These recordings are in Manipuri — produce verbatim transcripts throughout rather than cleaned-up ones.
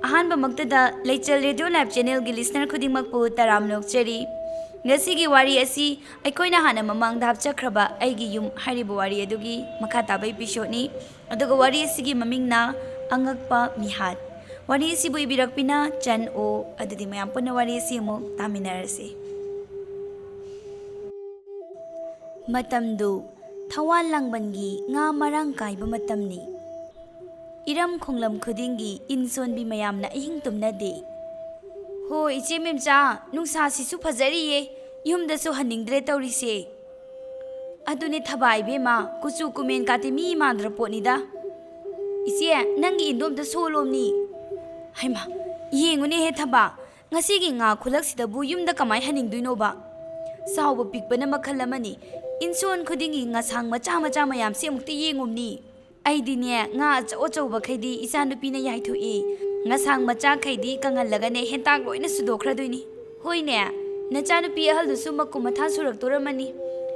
ꯑꯍꯥꯟꯕꯃꯛꯇꯗ ꯂꯩꯆꯦꯜ ꯔꯦꯗꯤꯑꯣ ꯂꯥꯏꯚ ꯆꯦꯅꯦꯜꯒꯤ ꯂꯤꯁꯅꯔ ꯈꯨꯗꯤꯡꯃꯛꯄꯨ ꯇꯔꯥꯝꯅ ꯑꯣꯛꯆꯔꯤ꯫ ꯉꯁꯤꯒꯤ ꯋꯥꯔꯤ ꯑꯁꯤ ꯑꯩꯈꯣꯏꯅ ꯍꯥꯟꯅ ꯃꯃꯥꯡꯗ ꯍꯥꯞꯆꯈ꯭ꯔꯕ ꯑꯩꯒꯤ ꯌꯨꯝ ꯍꯥꯏꯔꯤꯕ ꯋꯥꯔꯤ ꯑꯗꯨꯒꯤ ꯃꯈꯥ ꯇꯥꯕ ꯏꯄꯤꯁꯣꯗꯅꯤ꯫ ꯑꯗꯨꯒ ꯋꯥꯔꯤ ꯑꯁꯤꯒꯤ ꯃꯃꯤꯡꯅ ꯑꯉꯛꯄ ꯃꯤꯍꯥꯠ꯫ ꯋꯥꯔꯤ ꯑꯁꯤꯕꯨ ꯏꯕꯤꯔꯛꯄꯤꯅ ꯆꯟ ꯑꯣ꯫ ꯑꯗꯨꯗꯤ ꯃꯌꯥꯝ ꯄꯨꯟꯅ ꯋꯥꯔꯤ ꯑꯁꯤ ꯑꯃꯨꯛ ꯇꯥꯃꯤꯟꯅꯔꯁꯤ꯫ ꯃꯇꯝꯗꯨ ꯊꯋꯥꯟ ꯂꯥꯡꯕꯟꯒꯤ ꯉꯥ ꯃꯔꯥꯡ ꯀꯥꯏꯕ ꯃꯇꯝꯅꯤ꯫ ꯏꯔꯝ ꯈꯣꯡꯂꯝ ꯈꯨꯗꯤꯡꯒꯤ ꯏꯟ ꯁꯣꯟꯕꯤ ꯃꯌꯥꯝꯅ ꯑꯍꯤꯡ ꯇꯨꯝꯅꯗꯦ꯫ "ꯍꯣ, ꯏꯆꯦ ꯃꯦꯝꯆꯥ, ꯅꯨꯡꯁꯥꯁꯤꯁꯨ ꯐꯖꯔꯤꯌꯦ, ꯌꯨꯝꯗꯁꯨ ꯍꯟꯅꯤꯡꯗ꯭ꯔꯦ ꯇꯧꯔꯤꯁꯦ꯫ ꯑꯗꯨꯅꯦ ꯊꯕꯥ ꯏꯕꯦꯝꯃ, ꯀꯨꯆꯨ ꯀꯨꯃꯦꯟ ꯀꯥꯇꯤ ꯃꯤ ꯃꯥꯟꯗ꯭ꯔ ꯄꯣꯠꯅꯤꯗ꯫ ꯏꯆꯦ, ꯅꯪꯒꯤ ꯏꯟꯗꯣ ꯑꯝꯇ ꯁꯣꯜꯂꯣꯝꯅꯤ꯫ ꯍꯩꯃꯥ, ꯌꯦꯡꯉꯨꯅꯦꯍꯦ ꯊꯕꯥ, ꯉꯁꯤꯒꯤ ꯉꯥ ꯈꯨꯂꯛꯁꯤꯗꯕꯨ ꯌꯨꯝꯗ ꯀꯃꯥꯏ ꯍꯟꯅꯤꯡꯗꯣꯏꯅꯣꯕ? ꯆꯥꯎꯕ ꯄꯤꯛꯄꯅ ꯃꯈꯜ ꯑꯃꯅꯤ, ꯏꯟꯁꯣꯟ ꯈꯨꯗꯤꯡꯒꯤ ꯉꯁꯥꯡ ꯃꯆꯥ ꯃꯆꯥ ꯃꯌꯥꯝꯁꯤ ꯑꯃꯨꯛꯇ ꯌꯦꯡꯉꯨꯝꯅꯤ꯫ ꯑꯩꯗꯤꯅꯦ, ꯉꯥ ꯑꯆꯧ ꯑꯆꯧꯕꯈꯩꯗꯤ ꯏꯆꯥꯅꯨꯄꯤꯅ ꯌꯥꯏꯊꯣꯛꯏ꯫ ꯉꯁꯥꯡ ꯃꯆꯥꯈꯩꯗꯤ ꯀꯪꯍꯜꯂꯒꯅꯦ ꯍꯦꯟꯇꯥꯛ ꯂꯣꯏꯅ ꯁꯨꯗꯣꯛꯈ꯭ꯔꯗꯣꯏꯅꯤ꯫ ꯍꯣꯏꯅꯦ, ꯅꯆꯥꯅꯨꯄꯤ ꯑꯍꯜꯗꯨꯁꯨ ꯃꯀꯨꯝ ꯃꯊꯥ ꯁꯨꯔꯛꯇꯣꯔꯝꯃꯅꯤ꯫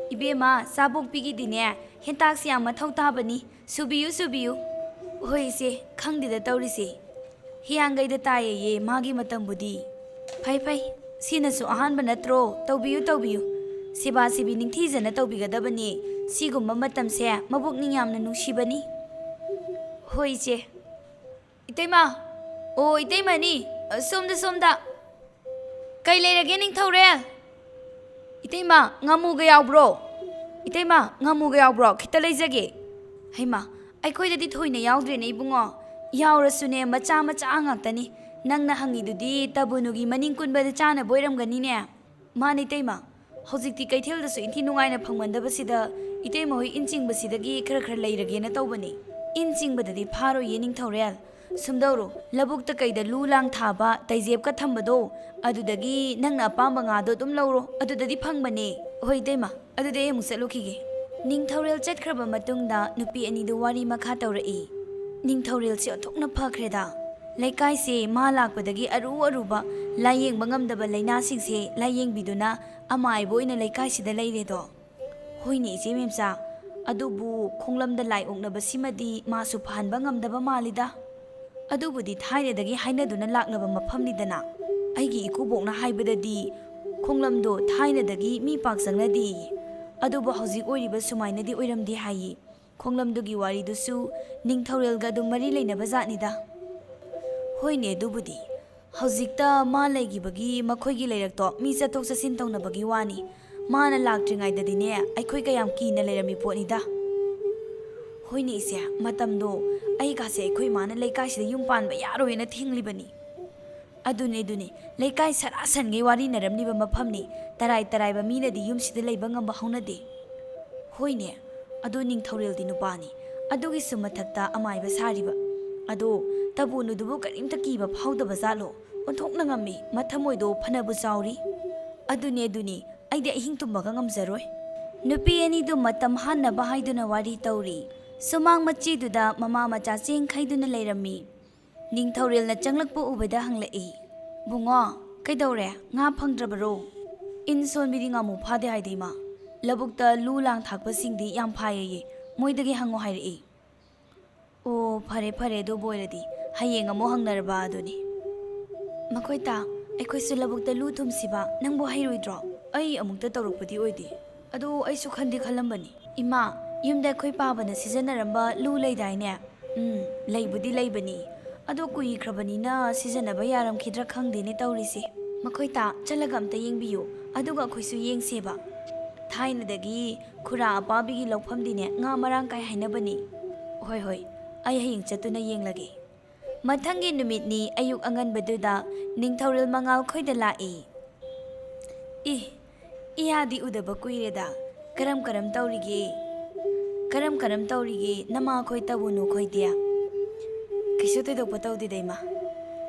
ꯏꯕꯦꯝꯃ, ꯆꯥꯕꯣꯛꯄꯤꯒꯤꯗꯤꯅꯦ ꯍꯦꯟꯇꯥꯛꯁꯤ ꯌꯥꯝ ꯃꯊꯧ ꯇꯥꯕꯅꯤ꯫ ꯁꯨꯕꯤꯌꯨ, ꯁꯨꯕꯤꯌꯨ꯫ ꯍꯣꯏ ꯏꯆꯦ, ꯈꯪꯗꯦꯗ ꯇꯧꯔꯤꯁꯦ꯫ ꯍꯤꯌꯥꯡꯒꯩꯗ ꯇꯥꯏꯌꯦꯌꯦ ꯃꯥꯒꯤ ꯃꯇꯝꯕꯨꯗꯤ꯫ ꯐꯩ ꯐꯩ, ꯁꯤꯅꯁꯨ ꯑꯍꯥꯟꯕ ꯅꯠꯇ꯭ꯔꯣ? ꯇꯧꯕꯤꯌꯨ, ꯇꯧꯕꯤꯌꯨ꯫ ꯁꯦꯕꯥ ꯁꯦꯕꯤ ꯅꯤꯡꯊꯤꯖꯅ ꯇꯧꯕꯤꯒꯗꯕꯅꯤ꯫ ꯁꯤꯒꯨꯝꯕ ꯃꯇꯝꯁꯦ ꯃꯕꯨꯛꯅꯤꯡ ꯌꯥꯝꯅ ꯅꯨꯡꯁꯤꯕꯅꯤ꯫ ꯍꯣꯏ ꯏꯆꯦ꯫ ꯏꯇꯩꯃ! ꯑꯣ ꯏꯇꯩꯃꯅꯤ, ꯁꯣꯝꯗ, ꯁꯣꯝꯗ꯫ ꯀꯩ ꯂꯩꯔꯒꯦ ꯅꯤꯡꯊꯧꯔꯦꯜ? ꯏꯇꯩꯃ, ꯉꯥꯃꯨꯒ ꯌꯥꯎꯕ꯭ꯔꯣ? ꯏꯇꯩꯃ, ꯉꯥꯃꯨꯒ ꯌꯥꯎꯕ꯭ꯔꯣ? ꯈꯤꯇ ꯂꯩꯖꯒꯦ꯫ ꯍꯩꯃ, ꯑꯩꯈꯣꯏꯗꯗꯤ ꯊꯣꯏꯅ ꯌꯥꯎꯗ꯭ꯔꯦꯅꯦ ꯏꯕꯨꯡꯉꯣ꯫ ꯌꯥꯎꯔꯁꯨꯅꯦ, ꯃꯆꯥ ꯃꯆꯥ ꯉꯥꯛꯇꯅꯤ꯫ ꯅꯪꯅ ꯍꯪꯉꯤꯗꯨꯗꯤ ꯇꯕꯨꯅꯨꯒꯤ ꯃꯅꯤꯡ ꯀꯨꯟꯕꯗ ꯆꯥꯅꯕ ꯑꯣꯏꯔꯝꯒꯅꯤꯅꯦ꯫ ꯃꯥꯅꯦ ꯏꯇꯩꯃ, ꯍꯧꯖꯤꯛꯇꯤ ꯀꯩꯊꯦꯜꯗꯁꯨ ꯏꯟꯊꯤ ꯅꯨꯡꯉꯥꯏꯅ ꯐꯪꯃꯟꯗꯕꯁꯤꯗ ꯏꯇꯩꯃ ꯍꯣꯏ ꯏꯟ ꯆꯤꯡꯕꯁꯤꯗꯒꯤ ꯈꯔ ꯈꯔ ꯂꯩꯔꯒꯦꯅ ꯇꯧꯕꯅꯤ꯫ ꯏꯟ ꯆꯤꯡꯕꯗꯗꯤ ꯐꯥꯔꯣꯏꯌꯦ ꯅꯤꯡꯊꯧꯔꯦꯜ꯫ ꯁꯨꯝꯗꯧꯔꯣ, ꯂꯧꯕꯨꯛꯇ ꯀꯩꯗ ꯂꯨ ꯂꯥꯡ ꯊꯥꯕ ꯇꯩꯖꯦꯞꯀ ꯊꯝꯕꯗꯣ, ꯑꯗꯨꯗꯒꯤ ꯅꯪꯅ ꯑꯄꯥꯝꯕ ꯉꯥꯗꯣ ꯑꯗꯨꯝ ꯂꯧꯔꯣ, ꯑꯗꯨꯗꯗꯤ ꯐꯪꯕꯅꯦ꯫ ꯍꯣꯏ ꯏꯇꯩꯃ, ꯑꯗꯨꯗꯤ ꯑꯩ ꯑꯃꯨꯛ ꯆꯠꯂꯨꯈꯤꯒꯦ꯫ ꯅꯤꯡꯊꯧꯔꯦꯜ ꯆꯠꯈ꯭ꯔꯕ ꯃꯇꯨꯡꯗ ꯅꯨꯄꯤ ꯑꯅꯤꯗꯨ ꯋꯥꯔꯤ ꯃꯈꯥ ꯇꯧꯔꯛꯏ꯫ ꯅꯤꯡꯊꯧꯔꯦꯜꯁꯦ ꯑꯣꯟꯊꯣꯛꯅ ꯐꯈ꯭ꯔꯦꯗ꯫ ꯂꯩꯀꯥꯏꯁꯦ ꯃꯥ ꯂꯥꯛꯄꯗꯒꯤ ꯑꯔꯨ ꯑꯔꯨꯕ ꯂꯥꯏꯌꯦꯡꯕ ꯉꯝꯗꯕ ꯂꯥꯏꯅꯥꯁꯤꯡꯁꯦ ꯂꯥꯏꯌꯦꯡꯕꯤꯗꯨꯅ ꯑꯃꯥꯏꯕ ꯑꯣꯏꯅ ꯂꯩꯀꯥꯏꯁꯤꯗ ꯂꯩꯔꯦꯗꯣ꯫ ꯍꯣꯏꯅꯦ ꯏꯆꯦ ꯃꯦꯝꯆꯥ, ꯑꯗꯨꯕꯨ ꯈꯣꯡꯂꯝꯗ ꯂꯥꯏ ꯑꯣꯛꯅꯕꯁꯤꯃꯗꯤ ꯃꯥꯁꯨ ꯐꯍꯟꯕ ꯉꯝꯗꯕ ꯃꯥꯜꯂꯤꯗ꯫ ꯑꯗꯨꯕꯨꯗꯤ ꯊꯥꯏꯅꯗꯒꯤ ꯍꯥꯏꯅꯗꯨꯅ ꯂꯥꯛꯂꯕ ꯃꯐꯝꯅꯤꯗꯅ꯫ ꯑꯩꯒꯤ ꯏꯀꯨꯕꯣꯛꯅ ꯍꯥꯏꯕꯗꯗꯤ ꯈꯣꯡꯂꯝꯗꯣ ꯊꯥꯏꯅꯗꯒꯤ ꯃꯤ ꯄꯥꯛ ꯆꯪꯅꯗꯦꯌꯦ꯫ ꯑꯗꯨꯕꯨ ꯍꯧꯖꯤꯛ ꯑꯣꯏꯔꯤꯕ ꯁꯨꯃꯥꯏꯅꯗꯤ ꯑꯣꯏꯔꯝꯗꯦ ꯍꯥꯏꯌꯦ꯫ ꯈꯣꯡꯂꯝꯗꯨꯒꯤ ꯋꯥꯔꯤꯗꯨꯁꯨ ꯅꯤꯡꯊꯧꯔꯦꯜꯒ ꯑꯗꯨꯝ ꯃꯔꯤ ꯂꯩꯅꯕ ꯖꯥꯠꯅꯤꯗ꯫ ꯍꯣꯏꯅꯦ, ꯑꯗꯨꯕꯨꯗꯤ꯫ ꯍꯧꯖꯤꯛꯇ ꯃꯥ ꯂꯩꯈꯤꯕꯒꯤ ꯃꯈꯣꯏꯒꯤ ꯂꯩꯔꯛꯇꯣ ꯃꯤ ꯆꯠꯊꯣꯛ ꯆꯠꯁꯤꯟ ꯇꯧꯅꯕꯒꯤ ꯋꯥꯅꯤ꯫ ꯃꯥꯅ ꯂꯥꯛꯇ꯭ꯔꯤꯉꯩꯗꯗꯤꯅꯦ, ꯑꯩꯈꯣꯏ ꯀꯌꯥꯝ ꯀꯤꯅ ꯂꯩꯔꯝꯃꯤ ꯄꯣꯠꯅꯤꯗ꯫ ꯍꯣꯏꯅꯦ ꯏꯆꯦ, ꯃꯇꯝꯗꯣ ꯑꯩꯒꯥꯁꯦ ꯑꯩꯈꯣꯏ ꯏꯃꯥꯅ ꯂꯩꯀꯥꯏꯁꯤꯗ ꯌꯨꯝ ꯄꯥꯟꯕ ꯌꯥꯔꯣꯏꯅ ꯊꯤꯡꯂꯤꯕꯅꯤ꯫ ꯑꯗꯨꯅꯦ, ꯑꯗꯨꯅꯦ, ꯂꯩꯀꯥꯏ ꯁꯔꯥ ꯁꯟꯒꯩ ꯋꯥꯔꯤꯅꯔꯝꯂꯤꯕ ꯃꯐꯝꯅꯤ꯫ ꯇꯔꯥꯏ ꯇꯔꯥꯏꯕ ꯃꯤꯅꯗꯤ ꯌꯨꯝꯁꯤꯗ ꯂꯩꯕ ꯉꯝꯕ ꯍꯧꯅꯗꯦ꯫ ꯍꯣꯏꯅꯦ, ꯑꯗꯨ ꯅꯤꯡꯊꯧꯔꯦꯜꯗꯤ ꯅꯨꯄꯥꯅꯤ꯫ ꯑꯗꯨꯒꯤꯁꯨ ꯃꯊꯛꯇ ꯑꯃꯥꯏꯕ ꯁꯥꯔꯤꯕ꯫ ꯑꯗꯣ ꯇꯕꯨꯅꯨꯗꯨꯕꯨ ꯀꯔꯤꯝꯇ ꯀꯤꯕ ꯐꯥꯎꯗꯕ ꯖꯥꯠꯂꯣ? ꯑꯣꯟꯊꯣꯛꯅ ꯉꯝꯃꯤ, ꯃꯊꯃꯣꯏꯗꯣ ꯐꯅꯕꯨ ꯆꯥꯎꯔꯤ꯫ ꯑꯗꯨꯅꯦ, ꯑꯗꯨꯅꯦ, ꯑꯩꯗꯤ ꯑꯍꯤꯡ ꯇꯨꯝꯕꯒ ꯉꯝꯖꯔꯣꯏ꯫ ꯅꯨꯄꯤ ꯑꯅꯤꯗꯨ ꯃꯇꯝ ꯍꯥꯟꯅꯕ ꯍꯥꯏꯗꯨꯅ ꯋꯥꯔꯤ ꯇꯧꯔꯤ꯫ ꯁꯨꯃꯥꯡ ꯃꯆꯤꯗꯨꯗ ꯃꯃꯥ ꯃꯆꯥ ꯆꯦꯡ ꯈꯩꯗꯨꯅ ꯂꯩꯔꯝꯃꯤ꯫ ꯅꯤꯡꯊꯧꯔꯦꯜꯅ ꯆꯪꯂꯛꯄ ꯎꯕꯗ ꯍꯪꯂꯛꯏ, "ꯕꯨꯡꯉꯣ, ꯀꯩꯗꯧꯔꯦ? ꯉꯥ ꯐꯪꯗ꯭ꯔꯕꯔꯣ?" "ꯏꯟ ꯁꯣꯟꯕꯤꯗꯤ ꯉꯥꯃꯨ ꯐꯥꯗꯦ ꯍꯥꯏꯗꯤ, ꯏꯃꯥ꯫ ꯂꯧꯕꯨꯛꯇ ꯂꯨ ꯂꯥꯡ ꯊꯥꯛꯄꯁꯤꯡꯗꯤ ꯌꯥꯝ ꯐꯥꯏꯌꯦꯌꯦ꯫ ꯃꯣꯏꯗꯒꯤ ꯍꯪꯉꯣ ꯍꯥꯏꯔꯛꯏ꯫" "ꯑꯣ, ꯐꯔꯦ, ꯐꯔꯦ, ꯑꯗꯨꯕꯨ ꯑꯣꯏꯔꯗꯤ ꯍꯌꯦꯡ ꯑꯃꯨꯛ ꯍꯪꯅꯔꯕ ꯑꯗꯨꯅꯤ꯫" "ꯃꯈꯣꯏ ꯇꯥ, ꯑꯩꯈꯣꯏꯁꯨ ꯂꯧꯕꯨꯛꯇ ꯂꯨ ꯊꯨꯝꯁꯤꯕ, ꯅꯪꯕꯨ ꯍꯩꯔꯣꯏꯗ꯭ꯔꯣ?" "ꯑꯩ ꯑꯃꯨꯛꯇ ꯇꯧꯔꯛꯄꯗꯤ ꯑꯣꯏꯗꯦ꯫ ꯑꯗꯨ ꯑꯩꯁꯨ ꯈꯟꯗꯤ ꯈꯜꯂꯝꯕꯅꯤ꯫" "ꯏꯃꯥ, ꯌꯨꯝꯗ ꯑꯩꯈꯣꯏ ꯄꯥꯕꯅ ꯁꯤꯖꯤꯟꯅꯔꯝꯕ ꯂꯨ ꯂꯩꯗꯥꯏꯅꯦ?" "ꯎꯝ, ꯂꯩꯕꯨꯗꯤ ꯂꯩꯕꯅꯤ꯫ ꯑꯗꯣ ꯀꯨꯏꯈ꯭ꯔꯕꯅꯤꯅ ꯁꯤꯖꯤꯟꯅꯕ ꯌꯥꯔꯝꯈꯤꯗ꯭ꯔꯥ ꯈꯪꯗꯦꯅꯦ ꯇꯧꯔꯤꯁꯦ꯫ ꯃꯈꯣꯏ ꯇꯥ, ꯆꯠꯂꯒ ꯑꯝꯇ ꯌꯦꯡꯕꯤꯌꯨ, ꯑꯗꯨꯒ ꯑꯩꯈꯣꯏꯁꯨ ꯌꯦꯡꯁꯦꯕ꯫ ꯊꯥꯏꯅꯗꯒꯤ ꯈꯨꯔꯥ ꯑꯄꯥꯕꯤꯒꯤ ꯂꯧꯐꯝꯗꯤꯅꯦ ꯉꯥ ꯃꯔꯥꯡ ꯀꯥꯏ ꯍꯥꯏꯅꯕꯅꯤ꯫" "ꯍꯣꯏ, ꯍꯣꯏ, ꯑꯩ ꯍꯌꯦꯡ ꯆꯠꯇꯨꯅ ꯌꯦꯡꯂꯒꯦ꯫" ꯃꯊꯪꯒꯤ ꯅꯨꯃꯤꯠꯅꯤ ꯑꯌꯨꯛ ꯑꯉꯟꯕꯗꯨꯗ ꯅꯤꯡꯊꯧꯔꯦꯜ ꯃꯉꯥꯜ ꯈꯣꯏꯗ ꯂꯥꯛꯏ꯫ "ꯏ, ꯏꯌꯥꯗꯤ ꯎꯗꯕ ꯀꯨꯏꯔꯦꯗ꯫ ꯀꯔꯝ ꯀꯔꯝ ꯇꯧꯔꯤꯒꯦ? ꯀꯔꯝ ꯀꯔꯝ ꯇꯧꯔꯤꯒꯦ ꯅꯃꯥꯈꯣꯏ ꯇꯥꯕꯨꯅꯨ ꯈꯣꯏꯗꯤ?" "ꯀꯩꯁꯨ ꯊꯣꯏꯗꯣꯛꯄ ꯇꯧꯗꯦꯗ, ꯏꯃꯥ꯫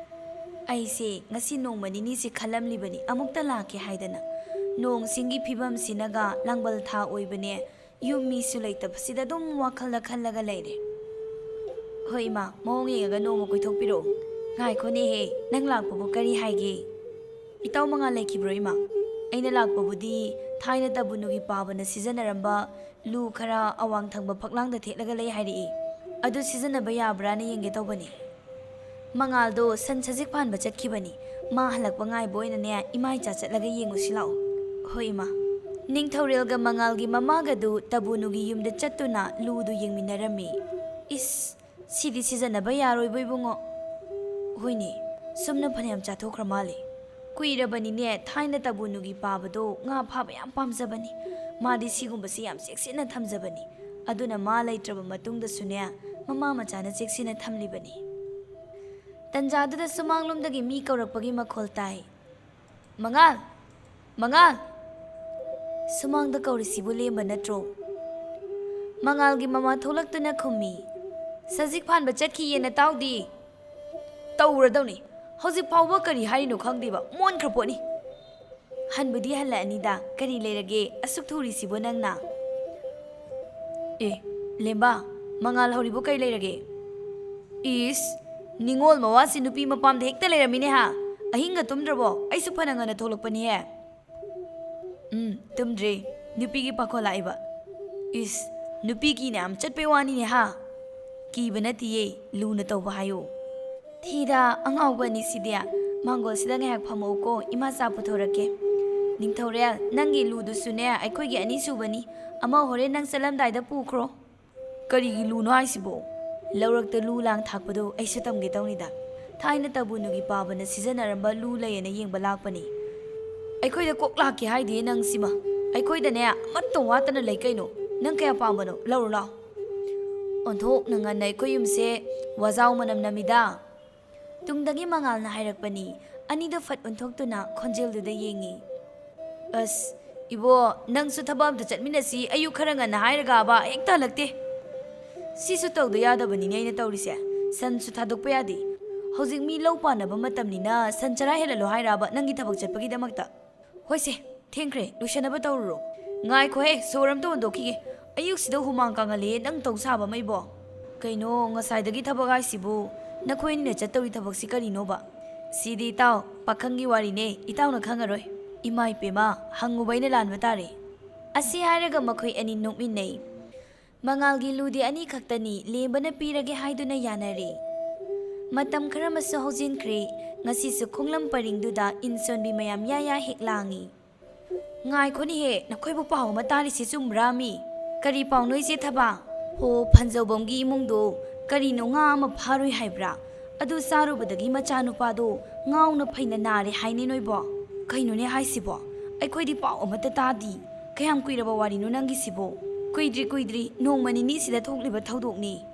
ꯑꯩꯁꯦ ꯉꯁꯤ ꯅꯣꯡꯃ ꯅꯤꯅꯤꯁꯤ ꯈꯜꯂꯝꯂꯤꯕꯅꯤ ꯑꯃꯨꯛꯇ ꯂꯥꯛꯀꯦ ꯍꯥꯏꯗꯅ꯫ ꯅꯣꯡ ꯁꯤꯡꯒꯤ ꯐꯤꯕꯝꯁꯤꯅꯒ ꯂꯥꯡꯕꯜ ꯊꯥ ꯑꯣꯏꯕꯅꯦ, ꯌꯨꯝ ꯃꯤꯁꯨ ꯂꯩꯇꯕꯁꯤꯗ ꯑꯗꯨꯝ ꯋꯥꯈꯜꯗ ꯈꯜꯂꯒ ꯂꯩꯔꯦ꯫" "ꯍꯣꯏ ꯏꯃꯥ, ꯃꯑꯣꯡ ꯌꯦꯡꯉꯒ ꯅꯣꯡꯃ ꯀꯣꯏꯊꯣꯛꯄꯤꯔꯛꯑꯣ꯫ ꯉꯥꯏꯈꯣꯅꯦꯍꯦ, ꯅꯪ ꯂꯥꯛꯄꯕꯨ ꯀꯔꯤ ꯍꯥꯏꯒꯦ? ꯏꯇꯥꯎ ꯃꯉꯥꯜ ꯂꯩꯈꯤꯕ꯭ꯔꯣ ꯏꯃꯥ?" "ꯑꯩꯅ ꯂꯥꯛꯄꯕꯨꯗꯤ ꯊꯥꯏꯅ ꯇꯥꯕꯨꯅꯨꯒꯤ ꯄꯥꯕꯅ ꯁꯤꯖꯤꯟꯅꯔꯝꯕ ꯂꯨ ꯈꯔ ꯑꯋꯥꯡ ꯊꯪꯕ ꯐꯛꯂꯥꯡꯗ ꯊꯦꯠꯂꯒ ꯂꯩ ꯍꯥꯏꯔꯛꯏ꯫ ꯑꯗꯨ ꯁꯤꯖꯤꯟꯅꯕ ꯌꯥꯕ꯭ꯔꯥꯅ ꯌꯦꯡꯒꯦ ꯇꯧꯕꯅꯤ꯫" ꯃꯉꯥꯜꯗꯣ ꯁꯟ ꯁꯖꯤꯛ ꯐꯥꯟꯕ ꯆꯠꯈꯤꯕꯅꯤ꯫ ꯃꯥ ꯍꯜꯂꯛꯄ ꯉꯥꯏꯕ ꯑꯣꯏꯅꯅꯦ ꯏꯃꯥ ꯏꯆꯥ ꯆꯠꯂꯒ ꯌꯦꯡꯉꯨꯁꯤ ꯂꯥꯛꯑꯣ꯫ ꯍꯣꯏ ꯏꯃꯥ꯫ ꯅꯤꯡꯊꯧꯔꯦꯜꯒ ꯃꯉꯥꯜꯒꯤ ꯃꯃꯥꯒꯗꯨ ꯇꯕꯨꯅꯨꯒꯤ ꯌꯨꯝꯗ ꯆꯠꯇꯨꯅ ꯂꯨꯗꯨ ꯌꯦꯡꯃꯤꯟꯅꯔꯝꯃꯤ꯫ ꯏꯁ, ꯁꯤꯗꯤ ꯁꯤꯖꯤꯟꯅꯕ ꯌꯥꯔꯣꯏꯕꯣ ꯏꯕꯨꯡꯉꯣ꯫ ꯍꯣꯏꯅꯦ, ꯁꯨꯝꯅ ꯐꯅꯌꯥꯝ ꯆꯥꯊꯣꯛꯈ꯭ꯔ ꯃꯥꯜꯂꯦ꯫ ꯀꯨꯏꯔꯕꯅꯤꯅꯦ ꯊꯥꯏꯅ ꯇꯕꯨꯅꯨꯒꯤ ꯄꯥꯕꯗꯣ ꯉꯥ ꯐꯥꯕ ꯌꯥꯝ ꯄꯥꯝꯖꯕꯅꯤ꯫ ꯃꯥꯗꯤ ꯁꯤꯒꯨꯝꯕꯁꯤ ꯌꯥꯝ ꯆꯦꯛꯁꯤꯟꯅ ꯊꯝꯖꯕꯅꯤ꯫ ꯑꯗꯨꯅ ꯃꯥ ꯂꯩꯇ꯭ꯔꯕ ꯃꯇꯨꯡꯗꯁꯨꯅꯦ ꯃꯃꯥ ꯃꯆꯥꯅ ꯆꯦꯛꯁꯤꯟꯅ ꯊꯝꯂꯤꯕꯅꯤ꯫ ꯇꯟꯖꯥꯗꯨꯗ ꯁꯨꯃꯥꯡꯂꯣꯝꯗꯒꯤ ꯃꯤ ꯀꯧꯔꯛꯄꯒꯤ ꯃꯈꯣꯜ ꯇꯥꯏ꯫ "ꯃꯉꯥꯜ! ꯃꯉꯥꯜ!" ꯁꯨꯃꯥꯡꯗ ꯀꯧꯔꯤꯁꯤꯕꯨ ꯂꯦꯝꯕ ꯅꯠꯇ꯭ꯔꯣ? ꯃꯉꯥꯜꯒꯤ ꯃꯃꯥ ꯊꯣꯛꯂꯛꯇꯨꯅ ꯈꯨꯝꯃꯤ꯫ "ꯁꯖꯤꯛ ꯐꯥꯟꯕ ꯆꯠꯈꯤꯌꯦ ꯅꯇꯥꯎꯗꯤ?" "ꯇꯧꯔꯗꯧꯅꯤ꯫ ꯍꯧꯖꯤꯛ ꯐꯥꯎꯕ ꯀꯔꯤ ꯍꯥꯏꯔꯤꯅꯣ ꯈꯪꯗꯦꯕ, ꯃꯣꯟꯈ꯭ꯔ ꯄꯣꯠꯅꯤ꯫" "ꯍꯟꯕꯨꯗꯤ ꯍꯜꯂꯛꯑꯅꯤꯗ, ꯀꯔꯤ ꯂꯩꯔꯒꯦ ꯑꯁꯨꯛ ꯊꯨꯔꯤꯁꯤꯕꯣ ꯅꯪꯅ?" "ꯑꯦ, ꯂꯦꯝꯕ, ꯃꯉꯥꯜ ꯍꯧꯔꯤꯕꯣ ꯀꯔꯤ ꯂꯩꯔꯒꯦ?" "ꯏꯁ, ꯅꯤꯉꯣꯜ ꯃꯋꯥꯁꯤ ꯅꯨꯄꯤ ꯃꯄꯥꯝꯗ ꯍꯦꯛꯇ ꯂꯩꯔꯝꯃꯤꯅꯦ ꯍꯥ? ꯑꯍꯤꯡꯒ ꯇꯨꯝꯗ꯭ꯔꯕꯣ? ꯑꯩꯁꯨ ꯐꯅ ꯉꯟꯅ ꯊꯣꯛꯂꯛꯄꯅꯤꯍꯦ꯫" "ꯎꯝ, ꯇꯨꯝꯗ꯭ꯔꯤ꯫ ꯅꯨꯄꯤꯒꯤ ꯄꯥꯈꯣꯜ ꯂꯥꯛꯏꯕ꯫" "ꯏꯁ, ꯅꯨꯄꯤ ꯀꯤꯅ ꯌꯥꯝ ꯆꯠꯄꯩ ꯋꯥꯅꯤꯅꯦ ꯍꯥ?" "ꯀꯤꯕ ꯅꯠꯇꯤꯌꯦ, ꯂꯨꯅ ꯇꯧꯕ ꯍꯥꯏꯌꯣ꯫" "ꯊꯤꯗ, ꯑꯉꯥꯎꯕ ꯑꯅꯤꯁꯤꯗꯤ꯫ ꯃꯥꯡꯒꯣꯜꯁꯤꯗ ꯉꯥꯏꯍꯥꯛ ꯐꯝꯃꯛꯎꯀꯣ, ꯏꯃꯥ ꯆꯥ ꯄꯨꯊꯣꯔꯛꯀꯦ꯫" "ꯅꯤꯡꯊꯧꯔꯦꯜ, ꯅꯪꯒꯤ ꯂꯨꯗꯨꯁꯨꯅꯦ ꯑꯩꯈꯣꯏꯒꯤ ꯑꯅꯤꯁꯨꯕꯅꯤ꯫ ꯑꯃ ꯍꯣꯔꯦꯟ ꯅꯪ ꯆꯠꯂꯝꯗꯥꯏꯗ ꯄꯨꯈ꯭ꯔꯣ꯫" "ꯀꯔꯤꯒꯤ ꯂꯨꯅꯣ ꯍꯥꯏꯁꯤꯕꯣ?" "ꯂꯧꯔꯛꯇ ꯂꯨ ꯂꯥꯡ ꯊꯥꯛꯄꯗꯣ ꯑꯩꯁꯨ ꯇꯝꯒꯦ ꯇꯧꯅꯤꯗ꯫ ꯊꯥꯏꯅ ꯇꯕꯨꯅꯨꯒꯤ ꯄꯥꯕꯅ ꯁꯤꯖꯤꯟꯅꯔꯝꯕ ꯂꯨ ꯂꯩꯌꯦꯅ ꯌꯦꯡꯕ ꯂꯥꯛꯄꯅꯤ꯫" "ꯑꯩꯈꯣꯏꯗ ꯀꯣꯛ ꯂꯥꯛꯀꯦ ꯍꯥꯏꯗꯦ ꯅꯪ ꯁꯤꯃ꯫ ꯑꯩꯈꯣꯏꯗꯅꯦ ꯑꯃꯠꯇ ꯋꯥꯠꯇꯅ ꯂꯩ ꯀꯩꯅꯣ꯫ ꯅꯪ ꯀꯌꯥ ꯄꯥꯝꯕꯅꯣ? ꯂꯧꯔꯨ ꯂꯥꯎ꯫" ꯑꯣꯟꯊꯣꯛꯅ ꯉꯟꯅ ꯑꯩꯈꯣꯏ ꯌꯨꯝꯁꯦ ꯋꯥꯖꯥꯎ ꯃꯅꯝ ꯅꯝꯃꯤꯗ꯫ ꯇꯨꯡꯗꯒꯤ ꯃꯉꯥꯜꯅ ꯍꯥꯏꯔꯛꯄꯅꯤ꯫ ꯑꯅꯤꯗꯨ ꯐꯠ ꯑꯣꯟꯊꯣꯛꯇꯨꯅ ꯈꯣꯟꯖꯦꯜꯗꯨꯗ ꯌꯦꯡꯉꯤ꯫ "ꯑꯁ, ꯏꯕꯣ, ꯅꯪꯁꯨ ꯊꯕꯛ ꯑꯝꯇ ꯆꯠꯃꯤꯟꯅꯁꯤ, ꯑꯌꯨꯛ ꯈꯔ ꯉꯟꯅ ꯍꯥꯏꯔꯒꯕ ꯍꯦꯛꯇ ꯍꯜꯂꯛꯇꯦ꯫" "ꯁꯤꯁꯨ ꯇꯧꯗ ꯌꯥꯗꯕꯅꯤꯅꯦ ꯑꯩꯅ ꯇꯧꯔꯤꯁꯦ꯫ ꯁꯟꯁꯨ ꯊꯥꯗꯣꯛꯄ ꯌꯥꯗꯦ꯫ ꯍꯧꯖꯤꯛ ꯃꯤ ꯂꯧ ꯄꯥꯟꯅꯕ ꯃꯇꯝꯅꯤꯅ ꯁꯟ ꯆꯔꯥ ꯍꯦꯜꯍꯜꯂꯣ ꯍꯥꯏꯔꯕ ꯅꯪꯒꯤ ꯊꯕꯛ ꯆꯠꯄꯒꯤꯗꯃꯛꯇ?" "ꯍꯣꯏꯁꯦ, ꯊꯦꯡꯈ꯭ꯔꯦ, ꯂꯣꯏꯁꯟꯅꯕ ꯇꯧꯔꯨꯔꯣ꯫" "ꯉꯥꯏꯈꯣꯍꯦ, ꯁꯣꯔ ꯑꯝꯇ ꯍꯣꯟꯗꯣꯛꯈꯤꯒꯦ꯫ ꯑꯌꯨꯛꯁꯤꯗ ꯍꯨꯃꯥꯡ ꯀꯥꯡꯍꯜꯂꯦ ꯅꯪ ꯇꯧ ꯁꯥꯕ ꯑꯃ ꯏꯕꯣ꯫" "ꯀꯩꯅꯣ, ꯉꯁꯥꯏꯗꯒꯤ ꯊꯕꯛ ꯍꯥꯏꯁꯤꯕꯨ? ꯅꯈꯣꯏ ꯑꯅꯤꯅ ꯆꯠꯇꯧꯔꯤ ꯊꯕꯛꯁꯤ ꯀꯔꯤꯅꯣꯕ?" "ꯁꯤꯗꯤ ꯏꯇꯥꯎ, ꯄꯥꯈꯪꯒꯤ ꯋꯥꯔꯤꯅꯦ, ꯏꯇꯥꯎꯅ ꯈꯪꯉꯔꯣꯏ꯫" "ꯏꯃꯥ ꯏꯄꯦꯝꯃ, ꯍꯪꯉꯨꯕ ꯑꯩꯅ ꯂꯥꯟꯕ ꯇꯥꯔꯦ꯫" ꯑꯁꯤ ꯍꯥꯏꯔꯒ ꯃꯈꯣꯏ ꯑꯅꯤ ꯅꯣꯛꯃꯤꯟꯅꯩ꯫ ꯃꯉꯥꯜꯒꯤ ꯂꯨꯗꯤ ꯑꯅꯤꯈꯛꯇꯅꯤ, ꯂꯦꯝꯕꯅ ꯄꯤꯔꯒꯦ ꯍꯥꯏꯗꯨꯅ ꯌꯥꯅꯔꯦ꯫ ꯃꯇꯝ ꯈꯔ ꯑꯃꯁꯨ ꯍꯧꯖꯤꯟꯈ꯭ꯔꯦ꯫ ꯉꯁꯤꯁꯨ ꯈꯣꯡꯂꯝ ꯄꯔꯤꯡꯗꯨꯗ ꯏꯟ ꯁꯣꯟꯕꯤ ꯃꯌꯥꯝ ꯌꯥ ꯌꯥ ꯍꯦꯛ ꯂꯥꯡꯉꯤ꯫ "ꯉꯥꯏꯈꯣꯅꯦꯍꯦ, ꯅꯈꯣꯏꯕꯨ ꯄꯥꯎ ꯑꯃ ꯇꯥꯔꯤꯁꯤ ꯆꯨꯝꯕ꯭ꯔꯥ ꯃꯤ? ꯀꯔꯤ ꯄꯥꯎꯅꯣ ꯏꯆꯦ ꯊꯕꯥ? ꯍꯣ, ꯐꯟꯖꯧꯕꯝꯒꯤ ꯏꯃꯨꯡꯗꯣ ꯀꯔꯤꯅꯣ ꯉꯥ ꯑꯃ ꯐꯥꯔꯨꯏ ꯍꯥꯏꯕ꯭ꯔꯥ? ꯑꯗꯨ ꯆꯥꯔꯨꯕꯗꯒꯤ ꯃꯆꯥꯅꯨꯄꯥꯗꯣ ꯉꯥꯎꯅ ꯐꯩꯅ ꯅꯥꯔꯦ ꯍꯥꯏꯅꯦ ꯅꯣꯏꯕꯣ꯫ ꯀꯩꯅꯣꯅꯦ ꯍꯥꯏꯁꯤꯕꯣ? ꯑꯩꯈꯣꯏꯗꯤ ꯄꯥꯎ ꯑꯃꯠꯇ ꯇꯥꯗꯤ꯫ ꯀꯌꯥꯝ ꯀꯨꯏꯔꯕ ꯋꯥꯔꯤꯅꯣ ꯅꯪꯒꯤꯁꯤꯕꯣ?" "ꯀꯨꯏꯗ꯭ꯔꯤ ꯀꯨꯏꯗ꯭ꯔꯤ, ꯅꯣꯡꯃ ꯅꯤꯅꯤ ꯁꯤꯗ ꯊꯣꯛꯂꯤꯕ ꯊꯧꯗꯣꯛꯅꯤ꯫"